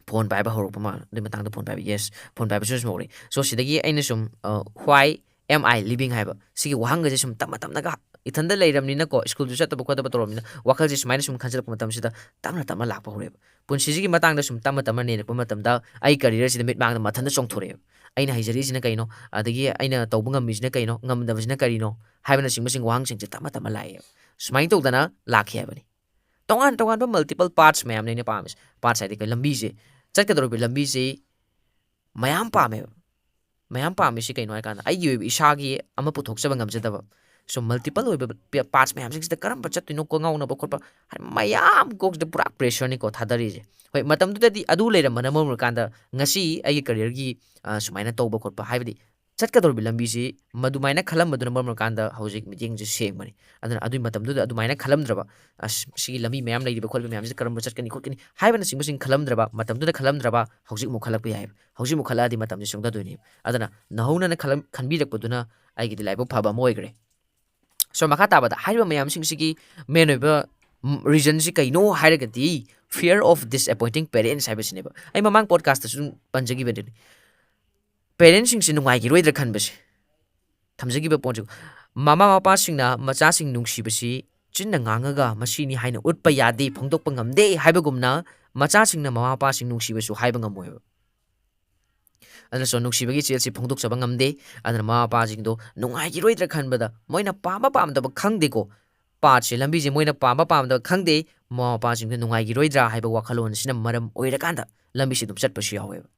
ꯐꯣꯟ ꯄꯥꯏꯕ ꯍꯧꯔꯛꯄ ꯃꯥꯜꯂꯦ꯫ ꯑꯗꯨꯏ ꯃꯇꯥꯡꯗ ꯐꯣꯟ ꯄꯥꯏꯕ, ꯌꯦꯁ, ꯐꯣꯟ ꯄꯥꯏꯕꯁꯨ ꯁꯨꯝ ꯍꯧꯔꯛꯑꯦ꯫ So, ꯁꯤꯗꯒꯤ ꯑꯩꯅ ꯁꯨꯝ, ꯑ, "Why am I living?" ꯍꯥꯏꯕ ꯁꯤꯒꯤ ꯋꯥꯍꯪꯒꯁꯦ ꯁꯨꯝ ꯇꯞꯅ ꯇꯞꯅꯒ, ꯏꯊꯟꯗ ꯂꯩꯔꯕꯅꯤꯅꯀꯣ, ꯁ꯭ꯀꯨꯜꯁꯨ ꯆꯠꯇꯕ ꯈꯣꯠꯇꯕ ꯇꯧꯔꯕꯅꯤꯅ, ꯋꯥꯈꯜꯁꯦ ꯁꯨꯃꯥꯏꯅ ꯁꯨꯝ ꯈꯟꯖꯜꯂꯛꯄ ꯃꯇꯝꯁꯤꯗ ꯇꯞꯅ ꯇꯞꯅ ꯂꯥꯛꯄ ꯍꯧꯔꯛꯑꯦꯕ꯫ ꯄꯨꯟꯁꯤꯁꯤꯒꯤ ꯃꯇꯥꯡꯗ ꯁꯨꯝ ꯇꯞꯅ ꯇꯞꯅ ꯅꯩꯅꯔꯛꯄ ꯃꯇꯝꯗ ꯑꯩ ꯀꯔꯤꯌꯔꯁꯤꯗ ꯃꯤꯠꯃꯥꯡꯗ ꯃꯊꯟꯇ ꯆꯣꯡꯊꯣꯔꯛꯑꯦꯕ꯫ ꯑꯩꯅ ꯍꯩꯖꯔꯤꯁꯤꯅ ꯀꯩꯅꯣ? ꯑꯗꯒꯤ ꯑꯩꯅ ꯇꯧꯕ ꯉꯝꯃꯤꯁꯤꯅ ꯀꯩꯅꯣ? ꯉꯝꯗꯕꯁꯤꯅ ꯀꯔꯤꯅꯣ? ꯍꯥꯏꯕꯅꯆꯤꯡꯕꯁꯤꯡ ꯋꯥꯍꯪꯁꯤꯡꯁꯦ ꯇꯞꯅ ꯇꯞꯅ ꯂꯥꯛꯑꯦꯕ꯫ ꯁꯨꯃꯥꯏꯅ ꯇꯧꯗꯅ ꯂꯥꯛꯈꯤ ꯍꯥꯏꯕꯅꯤ꯫ ꯇꯣꯉꯥꯟ ꯇꯣꯉꯥꯟꯕ ꯃꯜꯇꯤꯄꯜ ꯄꯥꯊꯁ ꯃꯌꯥꯝꯅꯦ ꯑꯩꯅ ꯄꯥꯝꯃꯤꯁꯦ꯫ ꯄꯥꯊꯁ ꯍꯥꯏꯗꯤ ꯀꯩ? ꯂꯝꯕꯤꯁꯦ꯫ ꯆꯠꯀꯗꯧꯔꯤꯕ ꯂꯝꯕꯤꯁꯤ ꯃꯌꯥꯝ ꯄꯥꯝꯃꯦꯕ꯫ ꯃꯌꯥꯝ ꯄꯥꯝꯃꯤꯁꯤ ꯀꯩꯅꯣ ꯍꯥꯏꯀꯥꯟꯗ, ꯑꯩꯒꯤ ꯑꯣꯏꯕ ꯏꯁꯥꯒꯤ ꯑꯃ ꯄꯨꯊꯣꯛꯆꯕ ꯉꯝꯖꯗꯕ꯫ So, ꯃꯜꯇꯤꯄꯜ ꯑꯣꯏꯕ ꯄ-, ꯄꯥꯊꯁ ꯃꯌꯥꯝꯁꯤꯡꯁꯤꯗ ꯀꯔꯝꯕ ꯆꯠꯇꯣꯏꯅꯣ, ꯀꯣꯛ ꯉꯥꯎꯅꯕ ꯈꯣꯠꯄ, ꯍꯥꯏ-, ꯃꯌꯥꯝ ꯀꯣꯛꯁꯤꯗ ꯄꯨꯔꯥ ꯄ꯭ꯔꯦꯁꯔꯅꯤꯀꯣ ꯊꯥꯗꯔꯤꯁꯦ꯫ ꯍꯣꯏ, ꯃꯇꯝꯗꯨꯗꯗꯤ ꯑꯗꯨ ꯂꯩꯔꯝꯕꯅ ꯃꯔꯝ ꯑꯣꯏꯔꯀꯥꯟꯗ ꯉꯁꯤ ꯑꯩꯒꯤ ꯀꯔꯤꯌꯔꯒꯤ, ꯑ, ꯁꯨꯃꯥꯏꯅ ꯇꯧꯕ ꯈꯣꯠꯄ, ꯍꯥꯏꯕꯗꯤ ꯆꯠꯀꯗꯧꯔꯤꯕ ꯂꯝꯕꯤꯁꯤ ꯃꯗꯨꯃꯥꯏꯅ ꯈꯜꯂꯝꯕꯗꯨꯅ ꯃꯔꯝ ꯑꯣꯏꯔꯀꯥꯟꯗ ꯍꯧꯖꯤꯛ ꯃꯤꯠꯌꯦꯡꯁꯦ ꯁꯦꯡꯕꯅꯤ꯫ ꯑꯗꯨꯅ ꯑꯗꯨꯒꯤ ꯃꯇꯝꯗꯨꯗ ꯑꯗꯨꯃꯥꯏꯅ ꯈꯜꯂꯝꯗ꯭ꯔꯕ, "ꯑꯁ, ꯁꯤꯒꯤ ꯂꯝꯕꯤ ꯃꯌꯥꯝ ꯂꯩꯔꯤꯕ ꯈꯣꯠꯂꯤꯕ ꯃꯌꯥꯝꯁꯤꯗ ꯀꯔꯝꯕ ꯆꯠꯀꯅꯤ ꯈꯣꯠꯀꯅꯤ?" ꯍꯥꯏꯕꯅꯆꯤꯡꯕꯁꯤꯡ ꯈꯜꯂꯝꯗ꯭ꯔꯕ, ꯃꯇꯝꯗꯨꯗ ꯈꯜꯂꯝꯗ꯭ꯔꯕ, ꯍꯧꯖꯤꯛ ꯑꯃꯨꯛ ꯈꯜꯂꯛꯄ ꯌꯥꯏꯑꯕ꯫ ꯍꯧꯖꯤꯛ ꯑꯃꯨꯛ ꯈꯜꯂꯛꯑꯗꯤ ꯃꯇꯝꯁꯦ ꯆꯨꯝꯊꯗꯣꯏꯅꯦꯕ꯫ ꯑꯗꯨꯅ ꯅꯧꯍꯧꯅꯅ ꯈꯜꯂꯝ-, ꯈꯟꯕꯤꯔꯛꯄꯗꯨꯅ ꯑꯩꯒꯤꯗꯤ ꯂꯥꯏꯕꯛ ꯐꯕ ꯑꯃ ꯑꯣꯏꯈ꯭ꯔꯦ꯫ So, ꯃꯈꯥ ꯇꯥꯕꯗ ꯍꯥꯏꯔꯤꯕ ꯃꯌꯥꯝꯁꯤꯡꯁꯤꯒꯤ main ꯑꯣꯏꯕ reasonꯁꯤ ꯀꯩꯅꯣ ꯍꯥꯏꯔꯒꯗꯤ, fear of disappointing parents ꯍꯥꯏꯕꯁꯤꯅꯦꯕ꯫ ꯑꯩ ꯃꯃꯥꯡ podcastꯇꯁꯨ ꯑꯗꯨꯝ ꯄꯟꯖꯈꯤꯕꯗꯨꯅꯤ꯫ Parentsꯁꯤꯡꯁꯦ ꯅꯨꯡꯉꯥꯏꯈꯤꯔꯣꯏꯗ꯭ꯔꯥ ꯈꯟꯕꯁꯦ, ꯊꯝꯖꯈꯤꯕ ꯄꯣꯠꯁꯦ, ꯃꯃꯥ ꯃꯄꯥꯁꯤꯡꯅ ꯃꯆꯥꯁꯤꯡ ꯅꯨꯡꯁꯤꯕꯁꯤ ꯆꯤꯟꯅ ꯉꯥꯡꯉꯒ ꯃꯁꯤꯅꯤ ꯍꯥꯏꯅ ꯎꯠꯄ ꯌꯥꯗꯦ, ꯐꯣꯡꯗꯣꯛꯄ ꯉꯝꯗꯦ ꯍꯥꯏꯕꯒꯨꯝꯅ, ꯃꯆꯥꯁꯤꯡꯅ ꯃꯃꯥ ꯃꯄꯥꯁꯤꯡ ꯅꯨꯡꯁꯤꯕꯁꯨ ꯍꯥꯏꯕ ꯉꯝꯃꯣꯏꯕ꯫ ꯑꯗꯨꯅꯁꯨ ꯅꯨꯡꯁꯤꯕꯒꯤ ꯏꯆꯦꯜꯁꯤ ꯐꯣꯡꯗꯣꯛꯆꯕ ꯉꯝꯗꯦ꯫ ꯑꯗꯨꯅ ꯃꯃꯥ ꯃꯄꯥꯁꯤꯡꯗꯣ ꯅꯨꯡꯉꯥꯏꯈꯤꯔꯣꯏꯗ꯭ꯔꯥ ꯈꯟꯕꯗ, ꯃꯣꯏꯅ ꯄꯥꯝꯕ ꯄꯥꯝꯗꯕ ꯈꯪꯗꯦꯀꯣ, ꯄꯥꯠꯁꯦ, ꯂꯝꯕꯤꯁꯦ ꯃꯣꯏꯅ ꯄꯥꯝꯕ ꯄꯥꯝꯗꯕ ꯈꯪꯗꯦ, ꯃꯃꯥ ꯃꯄꯥꯁꯤꯡꯗ ꯅꯨꯡꯉꯥꯏꯈꯤꯔꯣꯏꯗ꯭ꯔꯥ ꯍꯥꯏꯕ ꯋꯥꯈꯜꯂꯣꯟ ꯑꯁꯤꯅ ꯃꯔꯝ ꯑꯣꯏꯔꯀꯥꯟꯗ ꯂꯝꯕꯤꯁꯦ ꯑꯗꯨꯝ ꯆꯠꯄꯁꯨ ꯌꯥꯎꯋꯦꯕ꯫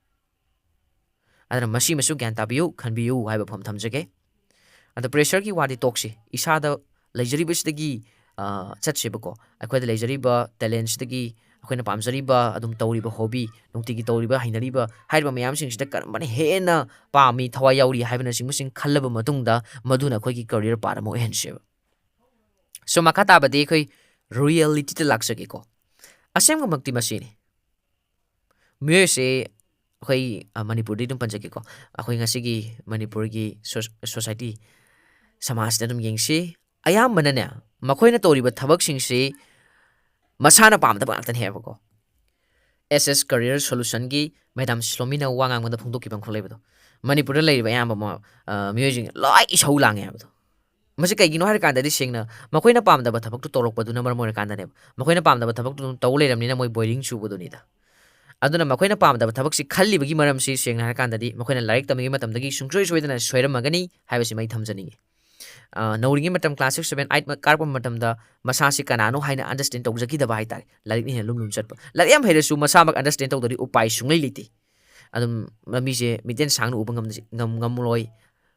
ꯑꯗꯨꯅ ꯃꯁꯤꯃꯁꯨ ꯒ꯭ꯌꯥꯟ ꯇꯥꯕꯤꯌꯨ, ꯈꯟꯕꯤꯌꯨ ꯍꯥꯏꯕ ꯋꯥꯐꯝ ꯊꯝꯖꯒꯦ꯫ ꯑꯗꯣ pressureꯒꯤ ꯋꯥꯗꯤ ꯇꯣꯛꯁꯤ, ꯏꯁꯥꯗ ꯂꯩꯖꯔꯤꯕꯁꯤꯗꯒꯤ, ꯑ, ꯆꯠꯁꯦꯕꯀꯣ꯫ ꯑꯩꯈꯣꯏꯗ ꯂꯩꯖꯔꯤꯕ talentꯁꯤꯗꯒꯤ, ꯑꯩꯈꯣꯏꯅ ꯄꯥꯝꯖꯔꯤꯕ, ꯑꯗꯨꯝ ꯇꯧꯔꯤꯕ hobby, ꯅꯨꯡꯇꯤꯒꯤ ꯇꯧꯔꯤꯕ, ꯍꯩꯅꯔꯤꯕ ꯍꯥꯏꯔꯤꯕ ꯃꯌꯥꯝꯁꯤꯡꯁꯤꯗ ꯀꯔꯝꯕꯅ ꯍꯦꯟꯅ ꯄꯥꯝꯃꯤ, ꯊꯋꯥꯏ ꯌꯥꯎꯔꯤ ꯍꯥꯏꯕꯅꯆꯤꯡꯕꯁꯤꯡ ꯈꯜꯂꯕ ꯃꯇꯨꯡꯗ, ꯃꯗꯨꯅ ꯑꯩꯈꯣꯏꯒꯤ career path ꯑꯃ ꯑꯣꯏꯍꯟꯁꯦꯕ꯫ So, ꯃꯈꯥ ꯇꯥꯕꯗꯤ ꯑꯩꯈꯣꯏ realityꯗ ꯂꯥꯛꯆꯒꯦꯀꯣ꯫ ꯑꯁꯦꯡꯕꯃꯛꯇꯤ ꯃꯁꯤꯅꯤ꯫ ꯃꯤꯑꯣꯏꯁꯦ ꯑꯩꯈꯣꯏ, ꯑ, ꯃꯅꯤꯄꯨꯔꯗꯤ ꯑꯗꯨꯝ ꯄꯟꯖꯒꯦꯀꯣ꯫ ꯑꯩꯈꯣꯏ ꯉꯁꯤꯒꯤ ꯃꯅꯤꯄꯨꯔꯒꯤ ꯁꯣ-, society, ꯁꯃꯥꯖꯇ ꯑꯗꯨꯝ ꯌꯦꯡꯁꯤ꯫ ꯑꯌꯥꯝꯕꯅꯅꯦ, ꯃꯈꯣꯏꯅ ꯇꯧꯔꯤꯕ ꯊꯕꯛꯁꯤꯡꯁꯤ ꯃꯁꯥꯅ ꯄꯥꯝꯗꯕ ꯉꯥꯛꯇꯅꯦ ꯍꯥꯏꯕꯀꯣ꯫ S S Career Solutionꯒꯤ Madam ꯁꯤꯂꯣꯃꯤꯅ ꯋꯥ ꯉꯥꯡꯕꯗ ꯐꯣꯡꯗꯣꯛꯈꯤꯕ ꯑꯃꯈꯛ ꯂꯩꯕꯗꯣ, ꯃꯅꯤꯄꯨꯔꯗ ꯂꯩꯔꯤꯕ ꯑꯌꯥꯝꯕ ꯃ-, ꯑ, ꯃꯤꯑꯣꯏꯁꯤꯡ ꯂꯣꯏ ꯏꯁꯧ ꯂꯥꯡꯉꯦ ꯍꯥꯏꯕꯗꯣ꯫ ꯃꯁꯤ ꯀꯩꯒꯤꯅꯣ ꯍꯥꯏꯔꯀꯥꯟꯗꯗꯤ, ꯁꯦꯡꯅ ꯃꯈꯣꯏꯅ ꯄꯥꯝꯗꯕ ꯊꯕꯛꯇꯨ ꯇꯧꯔꯛꯄꯗꯨꯅ ꯃꯔꯝ ꯑꯣꯏꯔꯀꯥꯟꯗꯅꯦꯕ꯫ ꯃꯈꯣꯏꯅ ꯄꯥꯝꯗꯕ ꯊꯕꯛꯇꯨ ꯑꯗꯨꯝ ꯇꯧ ꯂꯩꯔꯕꯅꯤꯅ ꯃꯣꯏ boring ꯆꯨꯕꯗꯨꯅꯤꯗ꯫ ꯑꯗꯨꯅ ꯃꯈꯣꯏꯅ ꯄꯥꯝꯗꯕ ꯊꯕꯛꯁꯤ ꯈꯜꯂꯤꯕꯒꯤ ꯃꯔꯝꯁꯤ, ꯁꯦꯡꯅ ꯍꯥꯏꯔꯀꯥꯟꯗꯗꯤ, ꯃꯈꯣꯏꯅ ꯂꯥꯏꯔꯤꯛ ꯇꯝꯃꯤꯉꯩ ꯃꯇꯝꯗꯒꯤ ꯁꯨꯡꯁꯣꯏ ꯁꯣꯏꯗꯅ ꯁꯣꯏꯔꯝꯃꯒꯅꯤ ꯍꯥꯏꯕꯁꯤꯃ ꯑꯩ ꯊꯝꯖꯅꯤꯡꯉꯤ꯫ ꯑ, ꯅꯧꯔꯤꯉꯩ ꯃꯇꯝ, class six, seven, eight ꯀꯥꯔꯛꯄ ꯃꯇꯝꯗ ꯃꯁꯥꯁꯤ ꯀꯅꯥꯅꯣ ꯍꯥꯏꯅ understand ꯇꯧꯖꯈꯤꯗꯕ ꯍꯥꯏ ꯇꯥꯔꯦ, ꯂꯥꯏꯔꯤꯛꯅ ꯍꯦꯟꯅ ꯂꯨꯝ ꯂꯨꯝ ꯆꯠꯄ꯫ ꯂꯥꯏꯔꯤꯛ ꯌꯥꯝ ꯍꯩꯔꯁꯨ ꯃꯁꯥꯃꯛ understand ꯇꯧꯗ꯭ꯔꯗꯤ ꯎꯄꯥꯏ ꯁꯨꯡꯂꯩ ꯂꯩꯇꯦ꯫ ꯑꯗꯨꯝ ꯂꯝꯕꯤꯁꯦ ꯃꯤꯠꯌꯦꯡ ꯁꯥꯡꯅ ꯎꯕ ꯉꯝ-, ꯉꯝ-, ꯉꯝꯂꯣꯏ,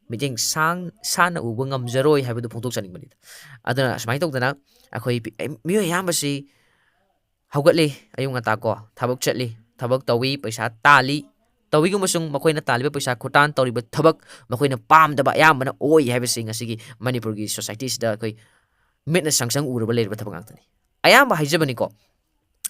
ꯃꯤꯠꯌꯦꯡ ꯁꯥꯡ-, ꯁꯥꯡꯅ ꯎꯕ ꯉꯝꯖꯔꯣꯏ ꯍꯥꯏꯕꯗꯨ ꯐꯣꯡꯗꯣꯛꯆꯅꯤꯡꯕꯅꯤꯗ꯫ ꯑꯗꯨꯅ ꯁꯨꯃꯥꯏꯅ ꯇꯧꯗꯅ ꯑꯩꯈꯣꯏ ꯄꯤ-, ꯃꯤꯑꯣꯏ ꯑꯌꯥꯝꯕꯁꯤ ꯍꯧꯒꯠꯂꯤ, ꯑꯌꯨꯛ ꯉꯟꯇꯥ ꯀꯣ, ꯊꯕꯛ ꯆꯠꯂꯤ, ꯊꯕꯛ ꯇꯧꯏ, ꯄꯩꯁꯥ ꯇꯥꯜꯂꯤ꯫ ꯇꯧꯏꯒꯨꯝꯕꯁꯨꯡ ꯃꯈꯣꯏꯅ ꯇꯥꯜꯂꯤꯕ ꯄꯩꯁꯥ ꯈꯨꯇꯥꯟ, ꯇꯧꯔꯤꯕ ꯊꯕꯛ ꯃꯈꯣꯏꯅ ꯄꯥꯝꯗꯕ ꯑꯌꯥꯝꯕꯅ ꯑꯣꯏ ꯍꯥꯏꯕꯁꯤ ꯉꯁꯤꯒꯤ ꯃꯅꯤꯄꯨꯔꯒꯤ societyꯁꯤꯗ ꯑꯩꯈꯣꯏ ꯃꯤꯠꯅ ꯁꯪ ꯁꯪ ꯎꯔꯕ ꯂꯩꯔꯕ ꯊꯕꯛ ꯉꯥꯛꯇꯅꯤ꯫ ꯑꯌꯥꯝꯕ ꯍꯥꯏꯖꯕꯅꯤꯀꯣ,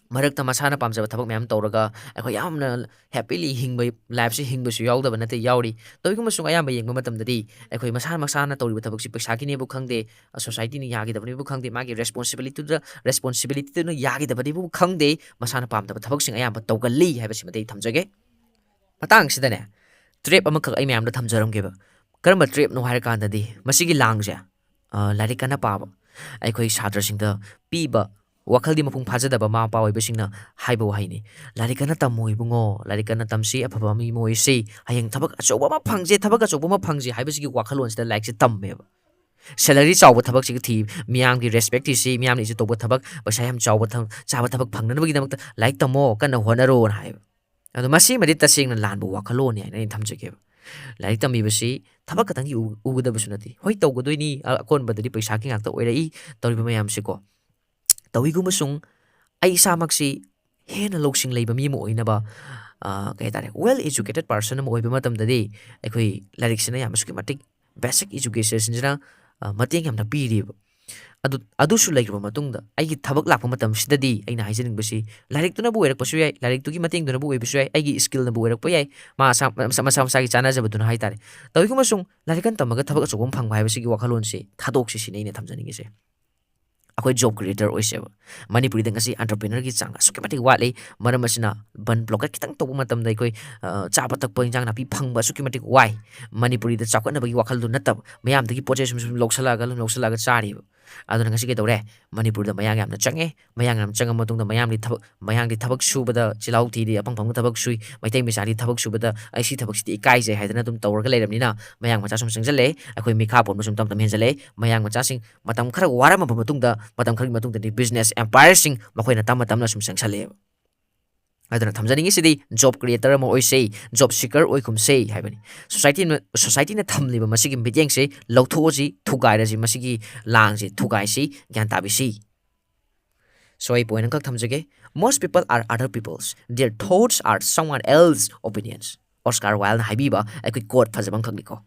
ꯃꯔꯛꯇ ꯃꯁꯥꯅ ꯄꯥꯝꯖꯕ ꯊꯕꯛ ꯃꯌꯥꯝ ꯇꯧꯔꯒ ꯑꯩꯈꯣꯏ ꯌꯥꯝꯅ happily ꯍꯤꯡꯕ, lifeꯁꯦ ꯍꯤꯡꯕꯁꯨ ꯌꯥꯎꯗꯕ ꯅꯠꯇꯦ, ꯌꯥꯎꯔꯤ꯫ ꯇꯧꯏꯒꯨꯝꯕꯁꯨꯡ ꯑꯌꯥꯝꯕ ꯌꯦꯡꯕ ꯃꯇꯝꯗꯗꯤ ꯑꯩꯈꯣꯏ ꯃꯁꯥꯅ, ꯃꯁꯥꯅ ꯇꯧꯔꯤꯕ ꯊꯕꯛꯁꯤ ꯄꯩꯁꯥꯒꯤꯅꯦꯕꯨ ꯈꯪꯗꯦ, societyꯅ ꯌꯥꯈꯤꯗꯕꯅꯦꯕꯨ ꯈꯪꯗꯦ, ꯃꯥꯒꯤ responsibilityꯗꯨꯗ, responsibilityꯗꯨꯅ ꯌꯥꯈꯤꯗꯕꯅꯦꯕꯨ ꯈꯪꯗꯦ, ꯃꯁꯥꯅ ꯄꯥꯝꯗꯕ ꯊꯕꯛꯁꯤꯡ ꯑꯌꯥꯝꯕ ꯇꯧꯒꯜꯂꯤ ꯍꯥꯏꯕꯁꯤꯃꯗꯤ ꯑꯩ ꯊꯝꯖꯒꯦ꯫ ꯃꯇꯥꯡꯁꯤꯗꯅꯦ, trap ꯑꯃꯈꯛ ꯑꯩ ꯃꯌꯥꯝꯗ ꯊꯝꯖꯔꯝꯒꯦꯕ꯫ ꯀꯔꯝꯕ trapꯅꯣ ꯍꯥꯏꯔꯀꯥꯟꯗꯗꯤ, ꯃꯁꯤꯒꯤ ꯂꯥꯡꯁꯦ, ꯑ, ꯂꯥꯏꯔꯤꯛ ꯀꯟꯅ ꯄꯥꯕ, ꯑꯩꯈꯣꯏ ꯁꯥꯇ꯭ꯔꯁꯤꯡꯗ ꯄꯤꯕ ꯋꯥꯈꯜꯗꯤ ꯃꯄꯨꯡ ꯐꯥꯖꯗꯕ ꯃꯃꯥ ꯃꯄꯥ ꯑꯣꯏꯕꯁꯤꯡꯅ ꯍꯥꯏꯕ ꯋꯥꯍꯩꯅꯤ, "ꯂꯥꯏꯔꯤꯛ ꯀꯟꯅ ꯇꯝꯃꯨ ꯏꯕꯨꯡꯉꯣ, ꯂꯥꯏꯔꯤꯛ ꯀꯟꯅ ꯇꯝꯁꯤ, ꯑꯐꯕ ꯃꯤ ꯑꯃ ꯑꯣꯏꯁꯤ, ꯍꯌꯦꯡ ꯊꯕꯛ ꯑꯆꯧꯕ ꯑꯃ ꯐꯪꯁꯦ, ꯊꯕꯛ ꯑꯆꯧꯕ ꯑꯃ ꯐꯪꯁꯦ" ꯍꯥꯏꯕꯁꯤꯒꯤ ꯋꯥꯈꯜꯂꯣꯟꯁꯤꯗ ꯂꯥꯏꯔꯤꯛꯁꯦ ꯇꯝꯃꯦꯕ꯫ Salary ꯆꯥꯎꯕ ꯊꯕꯛꯁꯤꯒ ꯊꯤ, ꯃꯤꯌꯥꯝꯒꯤ respect ꯊꯤꯁꯤ, ꯃꯤꯌꯥꯝꯅ ꯏꯖꯠ ꯇꯧꯕ ꯊꯕꯛ, ꯄꯩꯁꯥ ꯌꯥꯝ ꯆꯥꯎꯕ ꯊꯕꯛ, ꯆꯥꯕ ꯊꯕꯛ ꯐꯪꯅꯅꯕꯒꯤꯗꯃꯛꯇ ꯂꯥꯏꯔꯤꯛ ꯇꯝꯃꯣ, ꯀꯟꯅ ꯍꯣꯠꯅꯔꯣꯅ ꯍꯥꯏꯕ꯫ ꯑꯗꯣ ꯃꯁꯤꯃꯗꯤ ꯇꯁꯦꯡꯅ ꯂꯥꯟꯕ ꯋꯥꯈꯜꯂꯣꯟꯅꯤ ꯍꯥꯏꯅ ꯑꯩꯅ ꯊꯝꯖꯒꯦꯕ꯫ ꯂꯥꯏꯔꯤꯛ ꯇꯝꯕꯤꯕꯁꯤ ꯊꯕꯛ ꯈꯛꯇꯪꯒꯤ ꯎ-, ꯎꯒꯗꯕꯁꯨ ꯅꯠꯇꯦ꯫ ꯍꯣꯏ, ꯇꯧꯒꯗꯣꯏꯅꯤ, ꯑ-, ꯑꯀꯣꯟꯕꯗꯗꯤ ꯄꯩꯁꯥꯒꯤ ꯉꯥꯛꯇ ꯑꯣꯏꯔꯛꯏ ꯇꯧꯔꯤꯕ ꯃꯌꯥꯝꯁꯦꯀꯣ꯫ ꯇꯧꯏꯒꯨꯝꯕꯁꯨꯡ ꯑꯩ ꯏꯁꯥꯃꯛꯁꯤ ꯍꯦꯟꯅ ꯂꯧꯁꯤꯡ ꯂꯩꯕ ꯃꯤ ꯑꯃ ꯑꯣꯏꯅꯕ, ꯑ, ꯀꯩ ꯍꯥꯏꯇꯥꯔꯦ, well educated person ꯑꯃ ꯑꯣꯏꯕ ꯃꯇꯝꯗꯗꯤ ꯑꯩꯈꯣꯏ ꯂꯥꯏꯔꯤꯛꯁꯤꯅ ꯌꯥꯝ ꯑꯁꯨꯛꯀꯤ ꯃꯇꯤꯛ, basic educationꯁꯤꯅ, ꯑ, ꯃꯇꯦꯡ ꯌꯥꯝꯅ ꯄꯤꯔꯤꯕ꯫ ꯑꯗꯨ, ꯑꯗꯨꯁꯨ ꯂꯩꯔꯕ ꯃꯇꯨꯡꯗ ꯑꯩꯒꯤ ꯊꯕꯛ ꯂꯥꯛꯄ ꯃꯇꯝꯁꯤꯗꯗꯤ ꯑꯩꯅ ꯍꯥꯏꯖꯅꯤꯡꯕꯁꯤ, ꯂꯥꯏꯔꯤꯛꯇꯨꯅꯕꯨ ꯑꯣꯏꯔꯛꯄꯁꯨ ꯌꯥꯏ, ꯂꯥꯏꯔꯤꯛꯇꯨꯒꯤ ꯃꯇꯦꯡꯗꯨꯅꯕꯨ ꯑꯣꯏꯕꯁꯨ ꯌꯥꯏ, ꯑꯩꯒꯤ skillꯅꯕꯨ ꯑꯣꯏꯔꯛꯄ ꯌꯥꯏ, ꯃꯥ ꯑꯁꯥ-, ꯃꯁꯥ, ꯃꯁꯥ ꯃꯁꯥꯒꯤ ꯆꯥꯟꯅꯖꯕꯗꯨꯅ ꯍꯥꯏꯇꯥꯔꯦ꯫ ꯇꯧꯏꯒꯨꯝꯕꯁꯨꯡ ꯂꯥꯏꯔꯤꯛ ꯀꯟꯅ ꯇꯝꯃꯒ ꯊꯕꯛ ꯑꯆꯧꯕ ꯑꯃ ꯐꯪꯕ ꯍꯥꯏꯕꯁꯤꯒꯤ ꯋꯥꯈꯜꯂꯣꯟꯁꯤ ꯊꯥꯗꯣꯛꯁꯤ ꯁꯤꯅꯤ ꯑꯩꯅ ꯊꯝꯖꯅꯤꯡꯉꯤꯁꯦ꯫ ꯑꯩꯈꯣꯏ job creator ꯑꯣꯏꯁꯦꯕ꯫ ꯃꯅꯤꯄꯨꯔꯤꯗ ꯉꯁꯤ entrepreneurꯒꯤ ꯆꯥꯡ ꯑꯁꯨꯛꯀꯤ ꯃꯇꯤꯛ ꯋꯥꯠꯂꯤ꯫ ꯃꯔꯝ ꯑꯁꯤꯅ ꯕꯟ blockade ꯈꯤꯇꯪ ꯇꯧꯕ ꯃꯇꯝꯗ ꯑꯩꯈꯣꯏ, ꯑ, ꯆꯥꯕ ꯊꯛꯄ, ꯏꯟꯖꯥꯡ ꯅꯥꯄꯤ ꯐꯪꯕ ꯑꯁꯨꯛꯀꯤ ꯃꯇꯤꯛ ꯋꯥꯏ꯫ ꯃꯅꯤꯄꯨꯔꯤꯗ ꯆꯥꯎꯈꯠꯅꯕꯒꯤ ꯋꯥꯈꯜꯗꯨ ꯅꯠꯇꯕ, ꯃꯌꯥꯝꯗꯒꯤ ꯄꯣꯠ ꯆꯩ ꯁꯨꯝ, ꯁꯨꯝ ꯂꯧꯁꯜꯂꯛꯑꯒ, ꯂꯧꯁꯜꯂꯛꯑꯒ ꯆꯥꯔꯤꯕ꯫ ꯑꯗꯨꯅ ꯉꯁꯤ ꯀꯩꯗꯧꯔꯦ? ꯃꯅꯤꯄꯨꯔꯗ ꯃꯌꯥꯡ ꯌꯥꯝꯅ ꯆꯪꯉꯦ꯫ ꯃꯌꯥꯡ ꯌꯥꯝꯅ ꯆꯪꯉꯕ ꯃꯇꯨꯡꯗ ꯃꯌꯥꯝꯗꯤ ꯊꯕꯛ, ꯃꯌꯥꯡꯗꯤ ꯊꯕꯛ ꯁꯨꯕꯗ ꯆꯤꯜꯍꯥꯎ ꯊꯤꯗꯦ, ꯑꯄꯪ ꯐꯪꯅ ꯊꯕꯛ ꯁꯨꯏ꯫ ꯃꯩꯇꯩ ꯃꯆꯥꯗꯤ ꯊꯕꯛ ꯁꯨꯕꯗ, "ꯑꯩ ꯁꯤ ꯊꯕꯛꯁꯤꯗꯤ ꯏꯀꯥꯏꯖꯩ" ꯍꯥꯏꯗꯅ ꯑꯗꯨꯝ ꯇꯧꯔꯒ ꯂꯩꯔꯕꯅꯤꯅ ꯃꯌꯥꯡ ꯃꯆꯥ ꯁꯨꯝ ꯆꯪꯁꯤꯜꯂꯛꯑꯦ꯫ ꯑꯩꯈꯣꯏ ꯃꯤꯈꯥ ꯄꯣꯟꯕ ꯁꯨꯝ ꯇꯞ ꯇꯞꯅ ꯍꯦꯟꯖꯜꯂꯛꯑꯦ꯫ ꯃꯌꯥꯡ ꯃꯆꯥꯁꯤꯡ ꯃꯇꯝ ꯈꯔ ꯋꯥꯔꯝꯃꯕ ꯃꯇꯨꯡꯗ, ꯃꯇꯝ ꯈꯔꯒꯤ ꯃꯇꯨꯡꯗꯗꯤ business empireꯁꯤꯡ ꯃꯈꯣꯏꯅ ꯇꯞꯅ ꯇꯞꯅ ꯁꯨꯝ ꯆꯪꯁꯜꯂꯛꯑꯦꯕ꯫ ꯑꯗꯨꯅ ꯊꯝꯖꯅꯤꯡꯉꯤꯁꯤꯗꯤ job creator ꯑꯃ ꯑꯣꯏꯁꯦ, job seeker ꯑꯣꯏꯈꯨꯝꯁꯦ ꯍꯥꯏꯕꯅꯤ꯫ Societyꯅ, societyꯅ ꯊꯝꯂꯤꯕ ꯃꯁꯤꯒꯤ ꯃꯤꯠꯌꯦꯡꯁꯦ ꯂꯧꯊꯣꯛꯑꯁꯤ, ꯊꯨꯒꯥꯏꯔꯁꯤ, ꯃꯁꯤꯒꯤ ꯂꯥꯡꯁꯦ ꯊꯨꯒꯥꯏꯁꯤ, ꯒ꯭ꯌꯥꯟ ꯇꯥꯕꯤꯁꯤ꯫ So ꯑꯩ point ꯑꯃꯈꯛ ꯊꯝꯖꯒꯦ, "Most people are other people's, their thoughts are someone else's opinions." Oscar Wildeꯅ ꯍꯥꯏꯕꯤꯕ ꯑꯩꯈꯣꯏ quote ꯐꯖꯕ ꯑꯃꯈꯛꯅꯤꯀꯣ꯫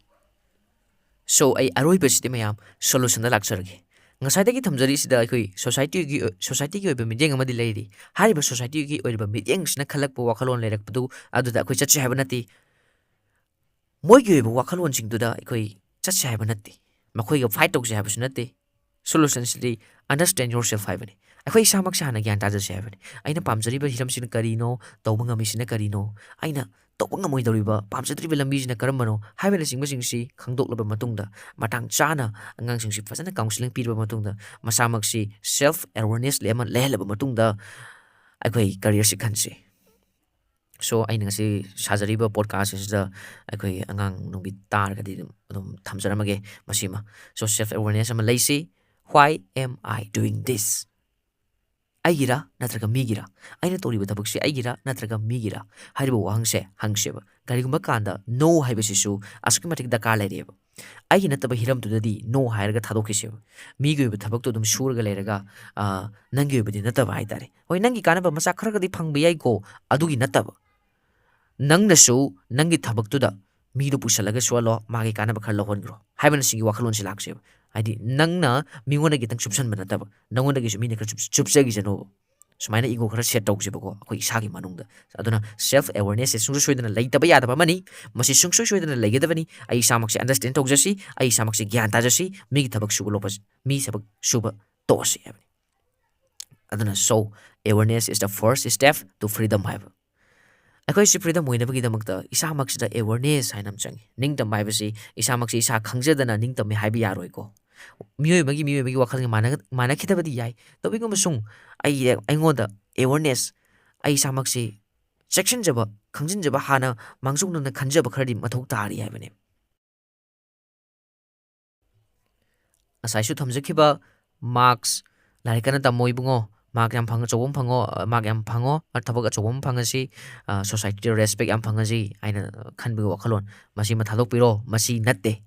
So ꯑꯩ ꯑꯔꯣꯏꯕꯁꯤꯗꯤ ꯃꯌꯥꯝ solutionꯗ ꯂꯥꯛꯆꯔꯒꯦ꯫ ꯉꯁꯥꯏꯗꯒꯤ ꯊꯝꯖꯔꯤꯁꯤꯗ ꯑꯩꯈꯣꯏ ꯁꯣꯁꯥꯏꯇꯤꯒꯤ ꯑꯣꯏ-, ꯁꯣꯁꯥꯏꯇꯤꯒꯤ ꯑꯣꯏꯕ ꯃꯤꯠꯌꯦꯡ ꯑꯃꯗꯤ ꯂꯩꯔꯤ꯫ ꯍꯥꯏꯔꯤꯕ ꯁꯣꯁꯥꯏꯇꯤꯒꯤ ꯑꯣꯏꯔꯤꯕ ꯃꯤꯠꯌꯦꯡꯁꯤꯅ ꯈꯜꯂꯛꯄ ꯋꯥꯈꯜꯂꯣꯟ ꯂꯩꯔꯛꯄꯗꯨ ꯑꯗꯨꯗ ꯑꯩꯈꯣꯏ ꯆꯠꯁꯤ ꯍꯥꯏꯕ ꯅꯠꯇꯦ꯫ ꯃꯣꯏꯒꯤ ꯑꯣꯏꯕ ꯋꯥꯈꯜꯂꯣꯟꯁꯤꯡꯗꯨꯗ ꯑꯩꯈꯣꯏ ꯆꯠꯁꯤ ꯍꯥꯏꯕ ꯅꯠꯇꯦ꯫ ꯃꯈꯣꯏꯒ ꯐꯥꯏꯠ ꯇꯧꯁꯤ ꯍꯥꯏꯕꯁꯨ ꯅꯠꯇꯦ꯫ ꯁꯣꯂꯨꯁꯟꯁꯤꯗꯤ understand yourself ꯍꯥꯏꯕꯅꯤ꯫ ꯑꯩꯈꯣꯏ ꯏꯁꯥꯃꯛꯁꯦ ꯍꯥꯟꯅ ꯒ꯭ꯌꯥꯟ ꯇꯥꯖꯁꯤ ꯍꯥꯏꯕꯅꯤ꯫ ꯑꯩꯅ ꯄꯥꯝꯖꯔꯤꯕ ꯍꯤꯔꯝꯁꯤꯅ ꯀꯔꯤꯅꯣ, ꯇꯧꯕ ꯉꯝꯃꯤꯁꯤꯅ ꯀꯔꯤꯅꯣ, ꯑꯩꯅ ꯇꯧꯕ ꯉꯝꯃꯣꯏꯗꯧꯔꯤꯕ, ꯄꯥꯝꯖꯗ꯭ꯔꯤꯕ ꯂꯝꯕꯤꯁꯤꯅ ꯀꯔꯝꯕꯅꯣ ꯍꯥꯏꯕꯅꯆꯤꯡꯕꯁꯤꯡꯁꯤ ꯈꯪꯗꯣꯛꯂꯕ ꯃꯇꯨꯡꯗ, ꯃꯇꯥꯡ ꯆꯥꯅ ꯑꯉꯥꯡꯁꯤꯡꯁꯤ ꯐꯖꯅ ꯀꯥꯎꯟꯁꯤꯂꯤꯡ ꯄꯤꯔꯕ ꯃꯇꯨꯡꯗ, ꯃꯁꯥꯃꯛꯁꯤ ꯁꯦꯜꯐ ꯑꯦꯋꯥꯔꯅꯦꯁ ꯑꯃ ꯂꯩꯍꯜꯂꯕ ꯃꯇꯨꯡꯗ ꯑꯩꯈꯣꯏ ꯀꯔꯤꯌꯔꯁꯤ ꯈꯟꯁꯤ꯫ So, ꯑꯩꯅ ꯉꯁꯤ ꯁꯥꯖꯔꯤꯕ ꯄꯣꯗꯀꯥꯁ ꯑꯁꯤꯗ ꯑꯩꯈꯣꯏ ꯑꯉꯥꯡ ꯅꯨꯡꯒꯤ ꯇꯥꯔꯒꯗꯤ ꯑꯗꯨꯝ, ꯑꯗꯨꯝ ꯊꯝꯖꯔꯝꯃꯒꯦ ꯃꯁꯤꯃ꯫ So, ꯁꯦꯜꯐ ꯑꯦꯋꯥꯔꯅꯦꯁ ꯑꯃ ꯂꯩꯁꯤ꯫ Why am I doing this? ꯑꯩꯒꯤꯔꯥ ꯅꯠꯇ꯭ꯔꯒ ꯃꯤꯒꯤꯔꯥ? ꯑꯩꯅ ꯇꯧꯔꯤꯕ ꯊꯕꯛꯁꯤ ꯑꯩꯒꯤꯔꯥ ꯅꯠꯇ꯭ꯔꯒ ꯃꯤꯒꯤꯔꯥ ꯍꯥꯏꯔꯤꯕ ꯋꯥꯍꯪꯁꯦ ꯍꯪꯁꯦꯕ꯫ ꯀꯔꯤꯒꯨꯝꯕ ꯀꯥꯟꯗ no ꯍꯥꯏꯕꯁꯤꯁꯨ ꯑꯁꯨꯛꯀꯤ ꯃꯇꯤꯛ ꯗꯔꯀꯥꯔ ꯂꯩꯔꯦꯕ꯫ ꯑꯩꯒꯤ ꯅꯠꯇꯕ ꯍꯤꯔꯝꯗꯨꯗꯗꯤ no ꯍꯥꯏꯔꯒ ꯊꯥꯗꯣꯛꯈꯤꯁꯦꯕ꯫ ꯃꯤꯒꯤ ꯑꯣꯏꯕ ꯊꯕꯛꯇꯣ ꯑꯗꯨꯝ ꯁꯨꯔꯒ ꯂꯩꯔꯒ, ꯑ, ꯅꯪꯒꯤ ꯑꯣꯏꯕꯗꯤ ꯅꯠꯇꯕ ꯍꯥꯏꯇꯥꯔꯦ꯫ ꯍꯣꯏ, ꯅꯪꯒꯤ ꯀꯥꯟꯅꯕ ꯃꯆꯥ ꯈꯔꯒꯗꯤ ꯐꯪꯕ ꯌꯥꯏꯀꯣ, ꯑꯗꯨꯒꯤ ꯅꯠꯇꯕ꯫ ꯅꯪꯅꯁꯨ ꯅꯪꯒꯤ ꯊꯕꯛꯇꯨꯗ ꯃꯤꯗꯣ ꯄꯨꯁꯜꯂꯒ ꯁꯨꯍꯜꯂꯣ, ꯃꯥꯒꯤ ꯀꯥꯟꯅꯕ ꯈꯔ ꯂꯧꯍꯟꯈ꯭ꯔꯣ ꯍꯥꯏꯕꯅ ꯁꯤꯒꯤ ꯋꯥꯈꯜꯂꯣꯟꯁꯤ ꯂꯥꯛꯁꯦꯕ꯫ ꯍꯥꯏꯗꯤ, ꯅꯪꯅ ꯃꯤꯉꯣꯟꯗꯒꯤ ꯈꯤꯇꯪ ꯆꯨꯞꯁꯟꯕ ꯅꯠꯇꯕ, ꯅꯪꯉꯣꯟꯗꯒꯤꯁꯨ ꯃꯤꯅ ꯈꯔ ꯆꯨꯞ-, ꯆꯨꯞꯆꯈꯤꯁꯅꯣꯕ꯫ ꯁꯨꯃꯥꯏꯅ ego ꯈꯔ set ꯇꯧꯁꯦꯕꯀꯣ ꯑꯩꯈꯣꯏ ꯏꯁꯥꯒꯤ ꯃꯅꯨꯡꯗ꯫ ꯑꯗꯨꯅ self awareness ꯁꯦ ꯁꯨꯡꯁꯣꯏ ꯁꯣꯏꯗꯅ ꯂꯩꯇꯕ ꯌꯥꯗꯕ ꯑꯃꯅꯤ꯫ ꯃꯁꯤ ꯁꯨꯡꯁꯣꯏ ꯁꯣꯏꯗꯅ ꯂꯩꯒꯗꯕꯅꯤ꯫ ꯑꯩ ꯏꯁꯥꯃꯛꯁꯦ understand ꯇꯧꯖꯁꯤ, ꯑꯩ ꯏꯁꯥꯃꯛꯁꯦ ꯒ꯭ꯌꯥꯟ ꯇꯥꯖꯁꯤ, ꯃꯤꯒꯤ ꯊꯕꯛ ꯁꯨꯕ ꯂꯣꯞꯄ-, ꯃꯤ ꯊꯕꯛ ꯁꯨꯕ ꯇꯣꯛꯑꯁꯤ ꯍꯥꯏꯕꯅꯤ꯫ ꯑꯗꯨꯅ, so, awareness is the first step to freedom ꯍꯥꯏꯕ꯫ ꯑꯩꯈꯣꯏꯁꯤ freedom ꯑꯣꯏꯅꯕꯒꯤꯗꯃꯛꯇ ꯏꯁꯥꯃꯛꯁꯤꯗ awareness ꯍꯥꯏꯅ ꯑꯃ ꯆꯪꯉꯤ꯫ ꯅꯤꯡꯇꯝꯕ ꯍꯥꯏꯕꯁꯤ ꯏꯁꯥꯃꯛꯁꯤ ꯏꯁꯥ ꯈꯪꯖꯗꯅ ꯅꯤꯡꯇꯝꯃꯤ ꯍꯥꯏꯕ ꯌꯥꯔꯣꯏꯀꯣ꯫ ꯃꯤꯑꯣꯏ ꯑꯃꯒꯤ, ꯃꯤꯑꯣꯏ ꯑꯃꯒꯤ ꯋꯥꯈꯜꯒ ꯃꯥꯟꯅ-, ꯃꯥꯟꯅꯈꯤꯗꯕꯗꯤ ꯌꯥꯏ꯫ ꯇꯧꯕꯤꯒꯨꯝꯕꯁꯨꯡ ꯑꯩ, ꯑꯩꯉꯣꯟꯗ awareness, ꯑꯩ ꯏꯁꯥꯃꯛꯁꯤ ꯆꯦꯛꯁꯤꯟꯖꯕ, ꯈꯪꯖꯤꯟꯖꯕ, ꯍꯥꯟꯅ ꯃꯥꯡꯖꯧꯅꯅ ꯈꯟꯖꯕ ꯈꯔꯗꯤ ꯃꯊꯧ ꯇꯥꯔꯤ ꯍꯥꯏꯕꯅꯦ꯫ ꯉꯁꯥꯏꯁꯨ ꯊꯝꯖꯈꯤꯕ marks, "ꯂꯥꯏꯔꯤꯛ ꯀꯟꯅ ꯇꯝꯃꯣ ꯏꯕꯨꯡꯉꯣ, mark ꯌꯥꯝ ꯐꯪ-, ꯑꯆꯧꯕ ꯑꯃ ꯐꯪꯉꯣ, ꯑ, mark ꯌꯥꯝ ꯐꯪꯉꯣ, ꯑ, ꯊꯕꯛ ꯑꯆꯧꯕ ꯑꯃ ꯐꯪꯉꯁꯤ, ꯑ, society ꯗ respect ꯌꯥꯝ ꯐꯪꯉꯁꯤ" ꯍꯥꯏꯅ ꯈꯟꯕꯒꯤ ꯋꯥꯈꯜꯂꯣꯟ ꯃꯁꯤꯃ ꯊꯥꯗꯣꯛꯄꯤꯔꯣ꯫ ꯃꯁꯤ ꯅꯠꯇꯦ,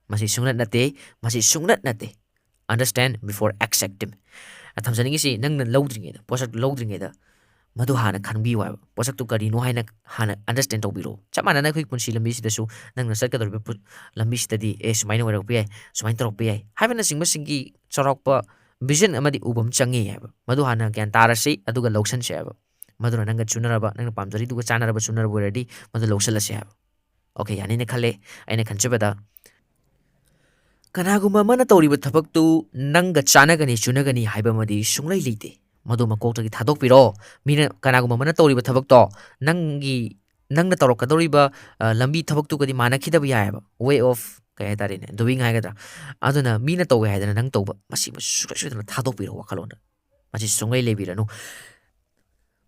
ꯃꯁꯤ ꯁꯨꯡꯅꯠ ꯅꯠꯇꯦ, ꯃꯁꯤ ꯁꯨꯡꯅꯠ ꯅꯠꯇꯦ꯫ Understand before accepting꯫ ꯑ, ꯊꯝꯖꯅꯤꯡꯉꯤꯁꯤ, ꯅꯪꯅ ꯂꯧꯗ꯭ꯔꯤꯉꯩꯗ, ꯄꯣꯠꯁꯛ ꯂꯧꯗ꯭ꯔꯤꯉꯩꯗ, ꯃꯗꯨ ꯍꯥꯟꯅ ꯈꯟꯕꯤꯌꯨ ꯍꯥꯏꯕ꯫ ꯄꯣꯠꯁꯛꯇꯨ ꯀꯔꯤꯅꯣ ꯍꯥꯏꯅ ꯍꯥꯟꯅ understand ꯇꯧꯕꯤꯔꯣ꯫ ꯆꯞ ꯃꯥꯟꯅꯅ ꯑꯩꯈꯣꯏꯒꯤ ꯄꯨꯟꯁꯤ ꯂꯝꯕꯤꯁꯤꯗꯁꯨ ꯅꯪꯅ ꯆꯠꯀꯗꯧꯔꯤꯕ ꯄꯨ-, ꯂꯝꯕꯤꯁꯤꯗꯗꯤ, "ꯑꯦ, ꯁꯨꯃꯥꯏꯅ ꯑꯣꯏꯔꯛꯄ ꯌꯥꯏ, ꯁꯨꯃꯥꯏꯅ ꯇꯧꯔꯛꯄ ꯌꯥꯏ" ꯍꯥꯏꯕꯅꯆꯤꯡꯕꯁꯤꯡꯒꯤ ꯆꯥꯎꯔꯥꯛꯄ vision ꯑꯃꯗꯤ ꯎꯕ ꯑꯃ ꯆꯪꯉꯤ ꯍꯥꯏꯕ꯫ ꯃꯗꯨ ꯍꯥꯟꯅ ꯒ꯭ꯌꯥꯟ ꯇꯥꯔꯁꯤ, ꯑꯗꯨꯒ ꯂꯧꯁꯟꯁꯤ ꯍꯥꯏꯕ꯫ ꯃꯗꯨꯅ ꯅꯪꯒ ꯆꯨꯅꯔꯕ, ꯅꯪꯅ ꯄꯥꯝꯖꯔꯤꯗꯨꯒ ꯆꯥꯟꯅꯔꯕ, ꯆꯨꯅꯔꯕ ꯑꯣꯏꯔꯗꯤ ꯃꯗꯨ ꯂꯧꯁꯜꯂꯁꯤ ꯍꯥꯏꯕ꯫ Okay, ꯌꯥꯅꯤꯅ ꯈꯜꯂꯦ꯫ ꯑꯩꯅ ꯈꯟꯖꯕꯗ, ꯀꯅꯥꯒꯨꯝꯕ ꯑꯃꯅ ꯇꯧꯔꯤꯕ ꯊꯕꯛꯇꯨ ꯅꯪꯒ ꯆꯥꯟꯅꯒꯅꯤ, ꯆꯨꯅꯒꯅꯤ ꯍꯥꯏꯕ ꯑꯃꯗꯤ ꯁꯨꯡꯂꯩ ꯂꯩꯇꯦ꯫ ꯃꯗꯨ ꯃꯀꯣꯛꯇꯒꯤ ꯊꯥꯗꯣꯛꯄꯤꯔꯣ꯫ ꯃꯤꯅ, ꯀꯅꯥꯒꯨꯝꯕ ꯑꯃꯅ ꯇꯧꯔꯤꯕ ꯊꯕꯛꯇꯣ ꯅꯪꯒꯤ, ꯅꯪꯅ ꯇꯧꯔꯛꯀꯗꯧꯔꯤꯕ, ꯑ, ꯂꯝꯕꯤ ꯊꯕꯛꯇꯨꯒꯗꯤ ꯃꯥꯟꯅꯈꯤꯗꯕ ꯌꯥꯏꯑꯕ, way of, ꯀꯩ ꯍꯥꯏꯇꯥꯔꯦꯅꯦ, doing ꯍꯥꯏꯒꯗ꯭ꯔꯥ꯫ ꯑꯗꯨꯅ ꯃꯤꯅ ꯇꯧꯋꯦ ꯍꯥꯏꯗꯅ ꯅꯪ ꯇꯧꯕ, ꯃꯁꯤ ꯁꯨꯡꯁꯣꯏ ꯁꯣꯏꯗꯅ ꯊꯥꯗꯣꯛꯄꯤꯔꯣ ꯋꯥꯈꯜꯂꯣꯟꯗ꯫ ꯃꯁꯤ ꯁꯨꯡꯂꯩ ꯂꯩꯕꯤꯔꯅꯨ꯫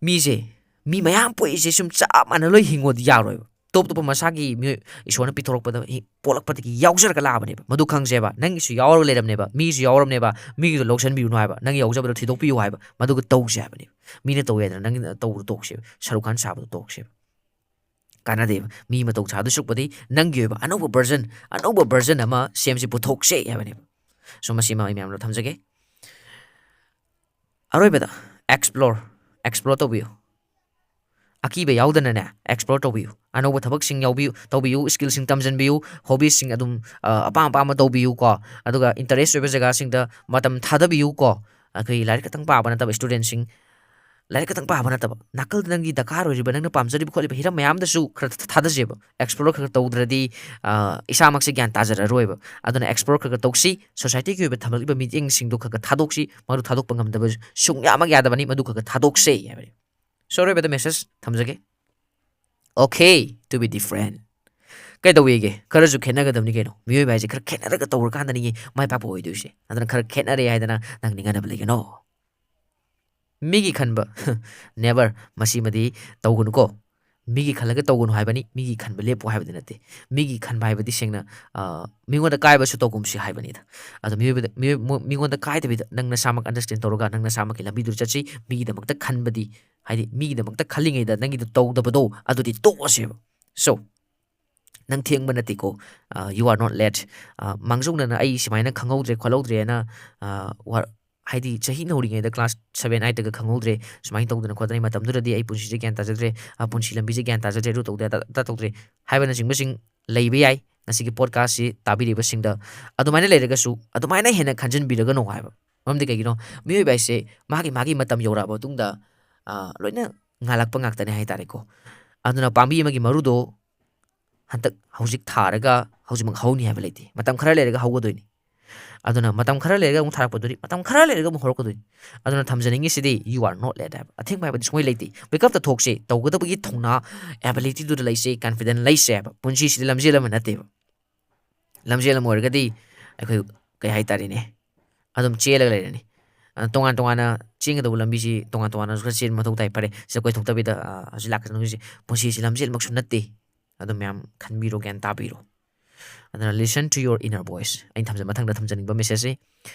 ꯃꯤꯁꯦ, ꯃꯤ ꯃꯌꯥꯝ ꯄꯣꯛꯏꯁꯦ ꯁꯨꯝ ꯆꯞ ꯃꯥꯟꯅ ꯂꯣꯏ ꯍꯤꯡꯉꯣꯗꯤ ꯌꯥꯔꯣꯏꯕ꯫ ꯇꯣꯞ ꯇꯣꯞꯄ ꯃꯁꯥꯒꯤ ꯃꯤꯑꯣꯏ ꯏꯁꯣꯔꯅ ꯄꯤꯊꯣꯔꯛꯄꯗ ꯍꯤ-, ꯄꯣꯛꯂꯛꯄꯗꯒꯤ ꯌꯥꯎꯖꯔꯒ ꯂꯥꯛꯑꯕꯅꯦꯕ꯫ ꯃꯗꯨ ꯈꯪꯁꯦꯕ꯫ ꯅꯪꯒꯤꯁꯨ ꯌꯥꯎꯔꯒ ꯂꯩꯔꯝꯅꯦꯕ, ꯃꯤꯒꯤꯁꯨ ꯌꯥꯎꯔꯝꯅꯦꯕ꯫ ꯃꯤꯒꯤꯗꯣ ꯂꯧꯁꯟꯕꯤꯔꯨꯅꯨ ꯍꯥꯏꯕ꯫ ꯅꯪꯒꯤ ꯌꯥꯎꯖꯕꯗꯣ ꯊꯤꯗꯣꯛꯄꯤꯌꯨ ꯍꯥꯏꯕ꯫ ꯃꯗꯨꯒ ꯇꯧꯁꯦ ꯍꯥꯏꯕꯅꯦꯕ꯫ ꯃꯤꯅ ꯇꯧꯋꯦ ꯍꯥꯏꯗꯅ ꯅꯪꯒꯤ ꯇꯧꯕꯗꯣ ꯇꯣꯛꯁꯦꯕ꯫ ꯁꯔꯨꯛ ꯈꯥꯟ ꯁꯥꯕꯗꯣ ꯇꯣꯛꯁꯦꯕ꯫ ꯀꯥꯟꯅꯗꯦꯕ꯫ ꯃꯤ ꯃꯇꯧ ꯁꯥꯗꯣꯏ ꯁꯔꯨꯛꯄꯨꯗꯤ ꯅꯪꯒꯤ ꯑꯣꯏꯕ ꯑꯅꯧꯕ version, ꯑꯅꯧꯕ version ꯑꯃ ꯁꯦꯝꯁꯤ, ꯄꯨꯊꯣꯛꯁꯦ ꯍꯥꯏꯕꯅꯦꯕ꯫ So ꯃꯁꯤꯃ ꯑꯩ ꯃꯌꯥꯝꯗ ꯊꯝꯖꯒꯦ꯫ ꯑꯔꯣꯏꯕꯗ explore, explore ꯇꯧꯕꯤꯌꯨ꯫ ꯑꯀꯤꯕ ꯌꯥꯎꯗꯅꯅꯦ explore ꯇꯧꯕꯤꯌꯨ꯫ ꯑꯅꯧꯕ ꯊꯕꯛꯁꯤꯡ ꯌꯥꯎꯕꯤꯌꯨ, ꯇꯧꯕꯤꯌꯨ, skillꯁꯤꯡ ꯇꯝꯁꯤꯟꯕꯤꯌꯨ, hobbiesꯁꯤꯡ ꯑꯗꯨꯝ, ꯑ, ꯑꯄꯥꯝ ꯑꯄꯥꯝꯕ ꯇꯧꯕꯤꯌꯨꯀꯣ꯫ ꯑꯗꯨꯒ interest ꯑꯣꯏꯕ ꯖꯒꯥꯁꯤꯡꯗ ꯃꯇꯝ ꯊꯥꯗꯕꯤꯌꯨꯀꯣ꯫ ꯑꯩꯈꯣꯏ ꯂꯥꯏꯔꯤꯛ ꯈꯛꯇꯪ ꯄꯥꯕ ꯅꯠꯇꯕ studentꯁꯤꯡ, ꯂꯥꯏꯔꯤꯛ ꯈꯛꯇꯪ ꯄꯥꯕ ꯅꯠꯇꯕ, ꯅꯥꯀꯜꯗ ꯅꯪꯒꯤ ꯗꯔꯀꯥꯔ ꯑꯣꯏꯔꯤꯕ, ꯅꯪꯅ ꯄꯥꯝꯖꯔꯤꯕ ꯈꯣꯠꯂꯤꯕ ꯍꯤꯔꯝ ꯃꯌꯥꯝꯗꯁꯨ ꯈꯔ ꯊ-, ꯊꯥꯗꯁꯦꯕ꯫ Explore ꯈꯔ ꯈꯔ ꯇꯧꯗ꯭ꯔꯗꯤ, ꯑ, ꯏꯁꯥꯃꯛꯁꯦ ꯒ꯭ꯌꯥꯟ ꯇꯥꯖꯔꯔꯣꯏꯕ꯫ ꯑꯗꯨꯅ explore ꯈꯔ ꯈꯔ ꯇꯧꯁꯤ, societyꯒꯤ ꯑꯣꯏꯕ ꯊꯝꯂꯛꯂꯤꯕ ꯃꯤꯠꯌꯦꯡꯁꯤꯡꯗꯣ ꯈꯔ ꯈꯔ ꯊꯥꯗꯣꯛꯁꯤ, ꯃꯗꯨ ꯊꯥꯗꯣꯛꯄ ꯉꯝꯗꯕ ꯁꯨꯡꯌꯥꯃꯛ ꯌꯥꯗꯕꯅꯤ, ꯃꯗꯨ ꯈꯔ ꯈꯔ ꯊꯥꯗꯣꯛꯁꯦ ꯍꯥꯏꯕꯅꯤ꯫ So ꯑꯔꯣꯏꯕꯗ message ꯊꯝꯖꯒꯦ꯫ Okay to be different꯫ ꯀꯩꯗꯧꯋꯦꯒꯦ? ꯈꯔꯁꯨ ꯈꯦꯠꯅꯒꯗꯕꯅꯤ ꯀꯩꯅꯣ꯫ ꯃꯤꯑꯣꯏꯕ ꯍꯥꯏꯁꯦ ꯈꯔ ꯈꯦꯠꯅꯔꯒ ꯇꯧꯔꯀꯥꯟꯗꯅꯤ ꯃꯥꯏ ꯄꯥꯛꯄ ꯑꯣꯏꯗꯣꯏꯁꯦ꯫ ꯑꯗꯨꯅ ꯈꯔ ꯈꯦꯠꯅꯔꯦ ꯍꯥꯏꯗꯅ ꯅꯪ ꯅꯤꯡꯍꯟꯅꯕ ꯂꯩꯒꯅꯣ꯫ ꯃꯤꯒꯤ ꯈꯟꯕ, never, ꯃꯁꯤꯃꯗꯤ ꯇꯧꯒꯅꯨꯀꯣ꯫ ꯃꯤꯒꯤ ꯈꯜꯂꯒ ꯇꯧꯒꯅꯨ ꯍꯥꯏꯕꯅꯤ, ꯃꯤꯒꯤ ꯈꯟꯕ ꯂꯦꯞꯄꯨ ꯍꯥꯏꯕꯗꯤ ꯅꯠꯇꯦ꯫ ꯃꯤꯒꯤ ꯈꯟꯕ ꯍꯥꯏꯕꯗꯤ ꯁꯦꯡꯅ, ꯑ, ꯃꯤꯉꯣꯟꯗ ꯀꯥꯏꯕꯁꯨ ꯇꯧꯒꯨꯝꯁꯤ ꯍꯥꯏꯕꯅꯤꯗ꯫ ꯑꯗꯣ ꯃꯤꯑꯣꯏꯕꯗ, ꯃꯤꯑꯣꯏ-, ꯃꯣ-, ꯃꯤꯉꯣꯟꯗ ꯀꯥꯏꯗꯕꯤꯗ ꯅꯪ ꯅꯁꯥꯃꯛ understand ꯇꯧꯔꯒ ꯅꯪ ꯅꯁꯥꯃꯛꯀꯤ ꯂꯝꯕꯤꯗꯨꯗ ꯆꯠꯁꯤ꯫ ꯃꯤꯒꯤꯗꯃꯛꯇ ꯈꯟꯕꯗꯤ, ꯍꯥꯏꯗꯤ ꯃꯤꯒꯤꯗꯃꯛꯇ ꯈꯜꯂꯤꯉꯩꯗ ꯅꯪꯒꯤꯗꯣ ꯇꯧꯗꯕꯗꯣ ꯑꯗꯨꯗꯤ ꯇꯣꯛꯑꯁꯦꯕ꯫ So, ꯅꯪ ꯊꯦꯡꯕ ꯅꯠꯇꯦꯀꯣ꯫ ꯑ, you are not late꯫ ꯑ, ꯃꯥꯡꯖꯧꯅꯅ "ꯑꯩ ꯁꯨꯃꯥꯏꯅ ꯈꯪꯍꯧꯗ꯭ꯔꯦ ꯈꯣꯠꯍꯧꯗ꯭ꯔꯦꯅ", ꯑ, ꯋꯥ-, ꯍꯥꯏꯗꯤ ꯆꯍꯤ ꯅꯧꯔꯤꯉꯩꯗ class seven eightꯇꯒ ꯈꯪꯍꯧꯗ꯭ꯔꯦ, ꯁꯨꯃꯥꯏꯅ ꯇꯧꯗꯅ ꯈꯣꯠꯇꯅ ꯑꯩ ꯃꯇꯝꯗꯨꯗꯗꯤ ꯑꯩ ꯄꯨꯟꯁꯤꯁꯦ ꯒ꯭ꯌꯥꯟ ꯇꯥꯖꯗ꯭ꯔꯦ, ꯑ, ꯄꯨꯟꯁꯤ ꯂꯝꯕꯤꯁꯦ ꯒ꯭ꯌꯥꯟ ꯇꯥꯖꯗ꯭ꯔꯦ, ꯑꯗꯨ ꯇꯧꯗ꯭ꯔꯦ, ꯑꯗꯥ ꯑꯗꯥ ꯇꯧꯗ꯭ꯔꯦ ꯍꯥꯏꯕꯅꯆꯤꯡꯕꯁꯤꯡ ꯂꯩꯕ ꯌꯥꯏ꯫ ꯉꯁꯤꯒꯤ podcastꯁꯤ ꯇꯥꯕꯤꯔꯤꯕꯁꯤꯡꯗ ꯑꯗꯨꯃꯥꯏꯅ ꯂꯩꯔꯒꯁꯨ ꯑꯗꯨꯃꯥꯏꯅ ꯍꯦꯟꯅ ꯈꯟꯖꯤꯟꯕꯤꯔꯒꯅꯨ ꯍꯥꯏꯕ꯫ ꯃꯔꯝꯗꯤ ꯀꯩꯒꯤꯅꯣ? ꯃꯤꯑꯣꯏꯕ ꯍꯥꯏꯁꯦ ꯃꯥꯒꯤ, ꯃꯥꯒꯤ ꯃꯇꯝ ꯌꯧꯔꯛꯑꯕ ꯃꯇꯨꯡꯗ, ꯑ, ꯂꯣꯏꯅ ꯉꯥꯜꯂꯛꯄ ꯉꯥꯛꯇꯅꯦ ꯍꯥꯏꯇꯥꯔꯦꯀꯣ꯫ ꯑꯗꯨꯅ ꯄꯥꯝꯕꯤ ꯑꯃꯒꯤ ꯃꯔꯨꯗꯣ ꯍꯟꯗꯛ ꯍꯧꯖꯤꯛ ꯊꯥꯔꯒ ꯍꯧꯖꯤꯛꯃꯛ ꯍꯧꯅꯤ ꯍꯥꯏꯕ ꯂꯩꯇꯦ꯫ ꯃꯇꯝ ꯈꯔ ꯂꯩꯔꯒ ꯍꯧꯒꯗꯣꯏꯅꯤ꯫ ꯑꯗꯨꯅ ꯃꯇꯝ ꯈꯔ ꯂꯩꯔꯒ ꯑꯃꯨꯛ ꯊꯥꯔꯛꯄꯗꯨꯗꯤ ꯃꯇꯝ ꯈꯔ ꯂꯩꯔꯒ ꯑꯃꯨꯛ ꯍꯧꯔꯛꯀꯗꯣꯏꯅꯤ꯫ ꯑꯗꯨꯅ ꯊꯝꯖꯅꯤꯡꯉꯤꯁꯤꯗꯤ, you are not late ꯍꯥꯏꯕ꯫ ꯑꯊꯦꯡꯕ ꯍꯥꯏꯕꯗꯤ ꯁꯨꯡꯂꯩ ꯂꯩꯇꯦ꯫ Wake up ꯇ ꯊꯣꯛꯁꯤ, ꯇꯧꯒꯗꯕꯒꯤ ꯊꯧꯅꯥ, abilityꯗꯨꯗ ꯂꯩꯁꯤ, confident ꯂꯩꯁꯤ ꯍꯥꯏꯕ꯫ ꯄꯨꯟꯁꯤꯁꯤꯗꯤ ꯂꯝꯖꯦꯜ ꯑꯃ ꯅꯠꯇꯦꯕ꯫ ꯂꯝꯖꯦꯜ ꯑꯃ ꯑꯣꯏꯔꯒꯗꯤ ꯑꯩꯈꯣꯏ, ꯀꯩ ꯍꯥꯏꯇꯥꯔꯦꯅꯦ, ꯑꯗꯨꯝ ꯆꯦꯜꯂꯒ ꯂꯩꯔꯅꯤ꯫ ꯑ, ꯇꯣꯉꯥꯟ ꯇꯣꯉꯥꯟꯅ ꯆꯦꯟꯒꯗꯧꯕ ꯂꯝꯕꯤꯁꯤ ꯇꯣꯉꯥꯟ ꯇꯣꯉꯥꯟꯅꯁꯨ ꯈꯔ ꯆꯦꯟꯕ ꯃꯊꯧ ꯇꯥꯏ꯫ ꯐꯔꯦ, ꯁꯤꯗ ꯀꯣꯏꯊꯣꯛꯇꯕꯤꯗ, ꯑ, ꯍꯧꯖꯤꯛ ꯂꯥꯛꯀꯗꯧꯔꯤꯁꯦ, ꯄꯨꯟꯁꯤꯁꯤ ꯂꯝꯖꯦꯜꯃꯛꯁꯨ ꯅꯠꯇꯦ꯫ ꯑꯗꯨ ꯃꯌꯥꯝ ꯈꯟꯕꯤꯔꯣ, ꯒ꯭ꯌꯥꯟ ꯇꯥꯕꯤꯔꯣ꯫ ꯑꯗꯨꯅ listen to your inner voice꯫ ꯑꯩꯅ ꯊꯝꯖ-, ꯃꯊꯪꯗ ꯊꯝꯖꯅꯤꯡꯕ messageꯁꯤ,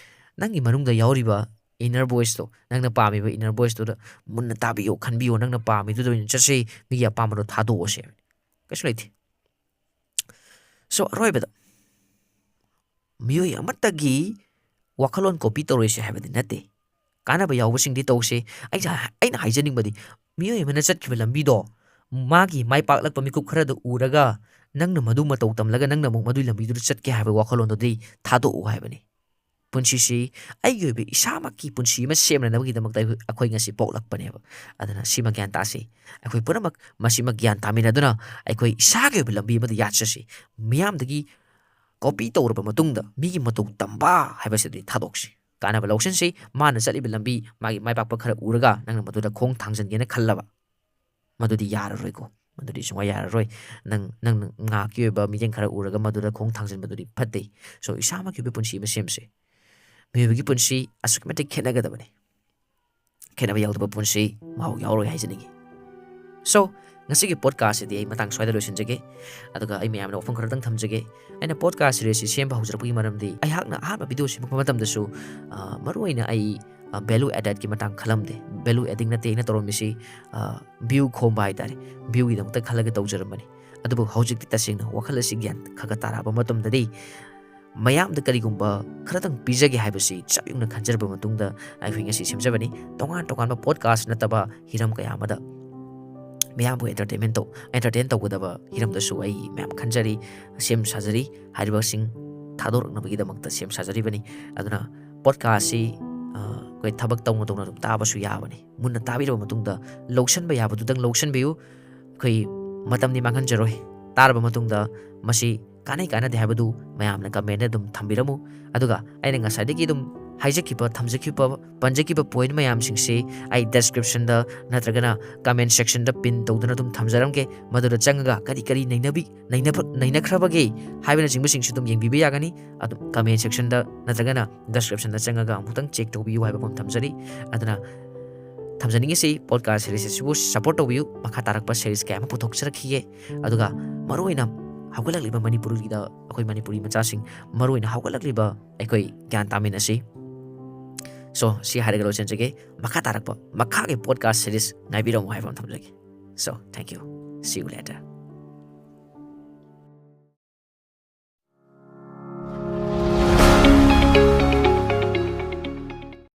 ꯅꯪꯒꯤ ꯃꯅꯨꯡꯗ ꯌꯥꯎꯔꯤꯕ inner voiceꯇꯣ, ꯅꯪꯅ ꯄꯥꯝꯃꯤꯕ inner voiceꯇꯨꯗ ꯃꯨꯟꯅ ꯇꯥꯕꯤꯌꯣ, ꯈꯟꯕꯤꯌꯣ, ꯅꯪꯅ ꯄꯥꯝꯃꯤꯗꯨꯗ ꯑꯣꯏꯅ ꯆꯠꯁꯤ, ꯃꯤꯒꯤ ꯑꯄꯥꯝꯕꯗꯣ ꯊꯥꯗꯣꯛꯑꯣ ꯁꯤꯕꯅꯤ꯫ ꯀꯩꯁꯨ ꯂꯩꯇꯦ꯫ So, ꯑꯔꯣꯏꯕꯗ, ꯃꯤꯑꯣꯏ ꯑꯃꯠꯇꯒꯤ ꯋꯥꯈꯜꯂꯣꯟ copy ꯇꯧꯔꯣꯏꯁꯦ ꯍꯥꯏꯕꯗꯤ ꯅꯠꯇꯦ꯫ ꯀꯥꯟꯅꯕ ꯌꯥꯎꯕꯁꯤꯡꯗꯤ ꯇꯧꯁꯦ꯫ ꯑꯩꯅ, ꯑꯩꯅ ꯍꯥꯏꯖꯅꯤꯡꯕꯗꯤ, ꯃꯤꯑꯣꯏ ꯑꯃꯅ ꯆꯠꯈꯤꯕ ꯂꯝꯕꯤꯗꯣ, ꯃꯥꯒꯤ ꯃꯥꯏ ꯄꯥꯛꯂꯛꯄ ꯃꯤꯀꯨꯞ ꯈꯔꯗ ꯎꯔꯒ, ꯅꯪꯅ ꯃꯗꯨ ꯃꯇꯧ ꯇꯝꯂꯒ ꯅꯪꯅ ꯑꯃꯨꯛ ꯃꯗꯨꯒꯤ ꯂꯝꯕꯤꯗꯨꯗ ꯆꯠꯀꯦ ꯍꯥꯏꯕ ꯋꯥꯈꯜꯂꯣꯟꯗꯨꯗꯤ ꯊꯥꯗꯣꯛꯎ ꯍꯥꯏꯕꯅꯤ꯫ ꯄꯨꯟꯁꯤꯁꯤ ꯑꯩꯒꯤ ꯑꯣꯏꯕ ꯏꯁꯥꯃꯛꯀꯤ ꯄꯨꯟꯁꯤ ꯑꯃ ꯁꯦꯝꯅꯅꯕꯒꯤꯗꯃꯛꯇ ꯑꯩꯈꯣꯏ, ꯑꯩꯈꯣꯏ ꯉꯁꯤ ꯄꯣꯛꯂꯛꯄꯅꯦꯕ꯫ ꯑꯗꯨꯅ ꯁꯤꯃ ꯒ꯭ꯌꯥꯟ ꯇꯥꯁꯤ꯫ ꯑꯩꯈꯣꯏ ꯄꯨꯝꯅꯃꯛ ꯃꯁꯤꯃ ꯒ꯭ꯌꯥꯟ ꯇꯥꯃꯤꯟꯅꯗꯨꯅ ꯑꯩꯈꯣꯏ ꯏꯁꯥꯒꯤ ꯑꯣꯏꯕ ꯂꯝꯕꯤ ꯑꯃꯗ ꯌꯥꯠꯆꯁꯤ꯫ ꯃꯤꯌꯥꯝꯗꯒꯤ copy ꯇꯧꯔꯕ ꯃꯇꯨꯡꯗ ꯃꯤꯒꯤ ꯃꯇꯧ ꯇꯝꯕ ꯍꯥꯏꯕꯁꯤꯗꯤ ꯊꯥꯗꯣꯛꯁꯤ꯫ ꯀꯥꯟꯅꯕ ꯂꯧꯁꯤꯟꯁꯤ꯫ ꯃꯥꯅ ꯆꯠꯂꯤꯕ ꯂꯝꯕꯤ, ꯃꯥꯒꯤ ꯃꯥꯏ ꯄꯥꯛꯄ ꯈꯔ ꯎꯔꯒ ꯅꯪꯅ ꯃꯗꯨꯗ ꯈꯣꯡ ꯊꯥꯡꯖꯟꯒꯦꯅ ꯈꯜꯂꯕ, ꯃꯗꯨꯗꯤ ꯌꯥꯔꯔꯣꯏꯀꯣ꯫ ꯃꯗꯨꯗꯤ ꯁꯨꯡꯌꯥ ꯌꯥꯔꯔꯣꯏ꯫ ꯅꯪ, ꯅꯪ ꯉꯥꯏꯍꯥꯛꯀꯤ ꯑꯣꯏꯕ ꯃꯤꯠꯌꯦꯡ ꯈꯔ ꯎꯔꯒ ꯃꯗꯨꯗ ꯈꯣꯡ ꯊꯥꯡꯖꯟꯕꯗꯨꯗꯤ ꯐꯠꯇꯦ꯫ So, ꯏꯁꯥꯃꯛꯀꯤ ꯑꯣꯏꯕ ꯄꯨꯟꯁꯤ ꯑꯃ ꯁꯦꯝꯁꯦ꯫ ꯃꯤꯑꯣꯏꯕꯒꯤ ꯄꯨꯟꯁꯤ ꯑꯁꯨꯛꯀꯤ ꯃꯇꯤꯛ ꯈꯦꯠꯅꯒꯗꯕꯅꯤ꯫ ꯈꯦꯠꯅꯕ ꯌꯥꯎꯗꯕ ꯄꯨꯟꯁꯤ ꯃꯍꯥꯎ ꯌꯥꯎꯔꯣꯏ ꯍꯥꯏꯖꯅꯤꯡꯉꯤ꯫ So, ꯉꯁꯤꯒꯤ podcastꯁꯤꯗꯤ ꯑꯩ ꯃꯇꯥꯡ ꯁ꯭ꯋꯥꯏꯗ ꯂꯣꯏꯁꯤꯟꯖꯒꯦ꯫ ꯑꯗꯨꯒ ꯑꯩ ꯃꯌꯥꯝꯗ ꯋꯥꯐꯝ ꯈꯔꯗꯪ ꯊꯝꯖꯒꯦ꯫ ꯑꯩꯅ podcast series ꯁꯤ ꯁꯦꯝꯕ ꯍꯧꯖꯔꯛꯄꯒꯤ ꯃꯔꯝꯗꯤ, ꯑꯩꯍꯥꯛꯅ ꯑꯍꯥꯟꯕ video ꯁꯦꯝꯃꯛꯄ ꯃꯇꯝꯗꯁꯨ, ꯑ, ꯃꯔꯨꯑꯣꯏꯅ ꯑꯩ, ꯑ, value addedꯀꯤ ꯃꯇꯥꯡ ꯈꯜꯂꯝꯗꯦ꯫ Value adding ꯅꯠꯇꯦ ꯑꯩꯅ ꯇꯧꯔꯝꯃꯤꯁꯤ, ꯑ, view ꯈꯣꯝꯕ ꯍꯥꯏꯇꯥꯔꯦ꯫ Viewꯒꯤꯗꯃꯛꯇ ꯈꯜꯂꯒ ꯇꯧꯖꯔꯝꯕꯅꯤ꯫ ꯑꯗꯨꯕꯨ ꯍꯧꯖꯤꯛꯇꯤ ꯇꯁꯦꯡꯅ ꯋꯥꯈꯜ ꯑꯁꯤ ꯒ꯭ꯌꯥꯟ ꯈꯔ ꯈꯔ ꯇꯥꯔꯛꯑꯕ ꯃꯇꯝꯗꯗꯤ, ꯃꯌꯥꯝꯗ ꯀꯔꯤꯒꯨꯝꯕ ꯈꯔꯇꯪ ꯄꯤꯖꯒꯦ ꯍꯥꯏꯕꯁꯤ ꯆꯞ ꯌꯨꯡꯅ ꯈꯟꯖꯔꯕ ꯃꯇꯨꯡꯗ ꯑꯩꯈꯣꯏ ꯉꯁꯤ ꯁꯦꯝꯖꯕꯅꯤ꯫ ꯇꯣꯉꯥꯟ ꯇꯣꯉꯥꯟꯕ podcast ꯅꯠꯇꯕ ꯍꯤꯔꯝ ꯀꯌꯥ ꯑꯃꯗ ꯃꯌꯥꯝꯕꯨ entertainment ꯇꯧ entertain ꯇꯧꯒꯗꯕ ꯍꯤꯔꯝꯗꯁꯨ ꯑꯩ ꯃꯌꯥꯝ ꯈꯟꯖꯔꯤ, ꯁꯦꯝ ꯁꯥꯖꯔꯤ꯫ ꯍꯥꯏꯔꯤꯕꯁꯤꯡ ꯊꯥꯗꯣꯔꯛꯅꯕꯒꯤꯗꯃꯛꯇ ꯁꯦꯝ ꯁꯥꯖꯔꯤꯕꯅꯤ꯫ ꯑꯗꯨꯅ podcastꯁꯤ ꯑꯩꯈꯣꯏ ꯊꯕꯛ ꯇꯧꯅ ꯇꯧꯅ ꯑꯗꯨꯝ ꯇꯥꯕꯁꯨ ꯌꯥꯕꯅꯤ꯫ ꯃꯨꯟꯅ ꯇꯥꯕꯤꯔꯕ ꯃꯇꯨꯡꯗ ꯂꯧꯁꯟꯕ ꯌꯥꯕꯗꯨꯗꯪ ꯂꯧꯁꯟꯕꯤꯌꯨ꯫ ꯑꯩꯈꯣꯏ ꯃꯇꯝꯗꯤ ꯃꯥꯡꯍꯟꯖꯔꯣꯏ꯫ ꯇꯥꯔꯕ ꯃꯇꯨꯡꯗ ꯃꯁꯤ ꯀꯥꯟꯅꯩ ꯀꯥꯟꯅꯗꯦ ꯍꯥꯏꯕꯗꯨ ꯃꯌꯥꯝꯅ comment ꯑꯗꯨꯝ ꯊꯝꯕꯤꯔꯝꯃꯨ꯫ ꯑꯗꯨꯒ ꯑꯩꯅ ꯉꯁꯥꯏꯗꯒꯤ ꯑꯗꯨꯝ ꯍꯥꯏꯖꯈꯤꯕ, ꯊꯝꯖꯈꯤꯕ, ꯄꯟꯖꯈꯤꯕ point ꯃꯌꯥꯝꯁꯤꯡꯁꯤ ꯑꯩ descriptionꯗ ꯅꯠꯇ꯭ꯔꯒꯅ comment sectionꯗ pin ꯇꯧꯗꯨꯅ ꯑꯗꯨꯝ ꯊꯝꯖꯔꯝꯒꯦ꯫ ꯃꯗꯨꯗ ꯆꯪꯉꯒ ꯀꯔꯤ ꯀꯔꯤ ꯅꯩꯅꯕꯤ ꯅꯩꯅꯕ ꯅꯩꯅꯈ꯭ꯔꯕꯒꯦ ꯍꯥꯏꯕꯅꯆꯤꯡꯕꯁꯤꯡꯁꯨ ꯑꯗꯨꯝ ꯌꯦꯡꯕꯤꯕ ꯌꯥꯒꯅꯤ꯫ ꯑꯗꯨꯝ comment sectionꯗ ꯅꯠꯇ꯭ꯔꯒꯅ descriptionꯗ ꯆꯪꯉꯒ ꯑꯃꯨꯛꯇꯪ check ꯇꯧꯕꯤꯌꯨ ꯍꯥꯏꯕ ꯑꯃ ꯊꯝꯖꯔꯤ꯫ ꯑꯗꯨꯅ ꯊꯝꯖꯅꯤꯡꯉꯤꯁꯤ, podcast series ꯑꯁꯤꯕꯨ support ꯇꯧꯕꯤꯌꯨ꯫ ꯃꯈꯥ ꯇꯥꯔꯛꯄ series ꯀꯌꯥ ꯑꯃ ꯄꯨꯊꯣꯛꯆꯔꯛꯈꯤꯒꯦ꯫ ꯑꯗꯨꯒ ꯃꯔꯨꯑꯣꯏꯅ ꯍꯧꯒꯠꯂꯛꯂꯤꯕ ꯃꯅꯤꯄꯨꯔꯒꯤꯗ, ꯑꯩꯈꯣꯏ ꯃꯅꯤꯄꯨꯔꯤ ꯃꯆꯥꯁꯤꯡ, ꯃꯔꯨꯑꯣꯏꯅ ꯍꯧꯒꯠꯂꯛꯂꯤꯕ ꯑꯩꯈꯣꯏ ꯒ꯭ꯌꯥꯟ ꯇꯥꯃꯤꯟꯅꯁꯤ꯫ So, ꯁꯤ ꯍꯥꯏꯔꯒ ꯂꯣꯏꯁꯤꯟꯖꯒꯦ꯫ ꯃꯈꯥ ꯇꯥꯔꯛꯄ, ꯃꯈꯥꯒꯤ podcast series ꯉꯥꯏꯕꯤꯔꯝꯃꯨ ꯍꯥꯏꯕ ꯑꯃ ꯊꯝꯖꯒꯦ꯫ So, thank you. See you later.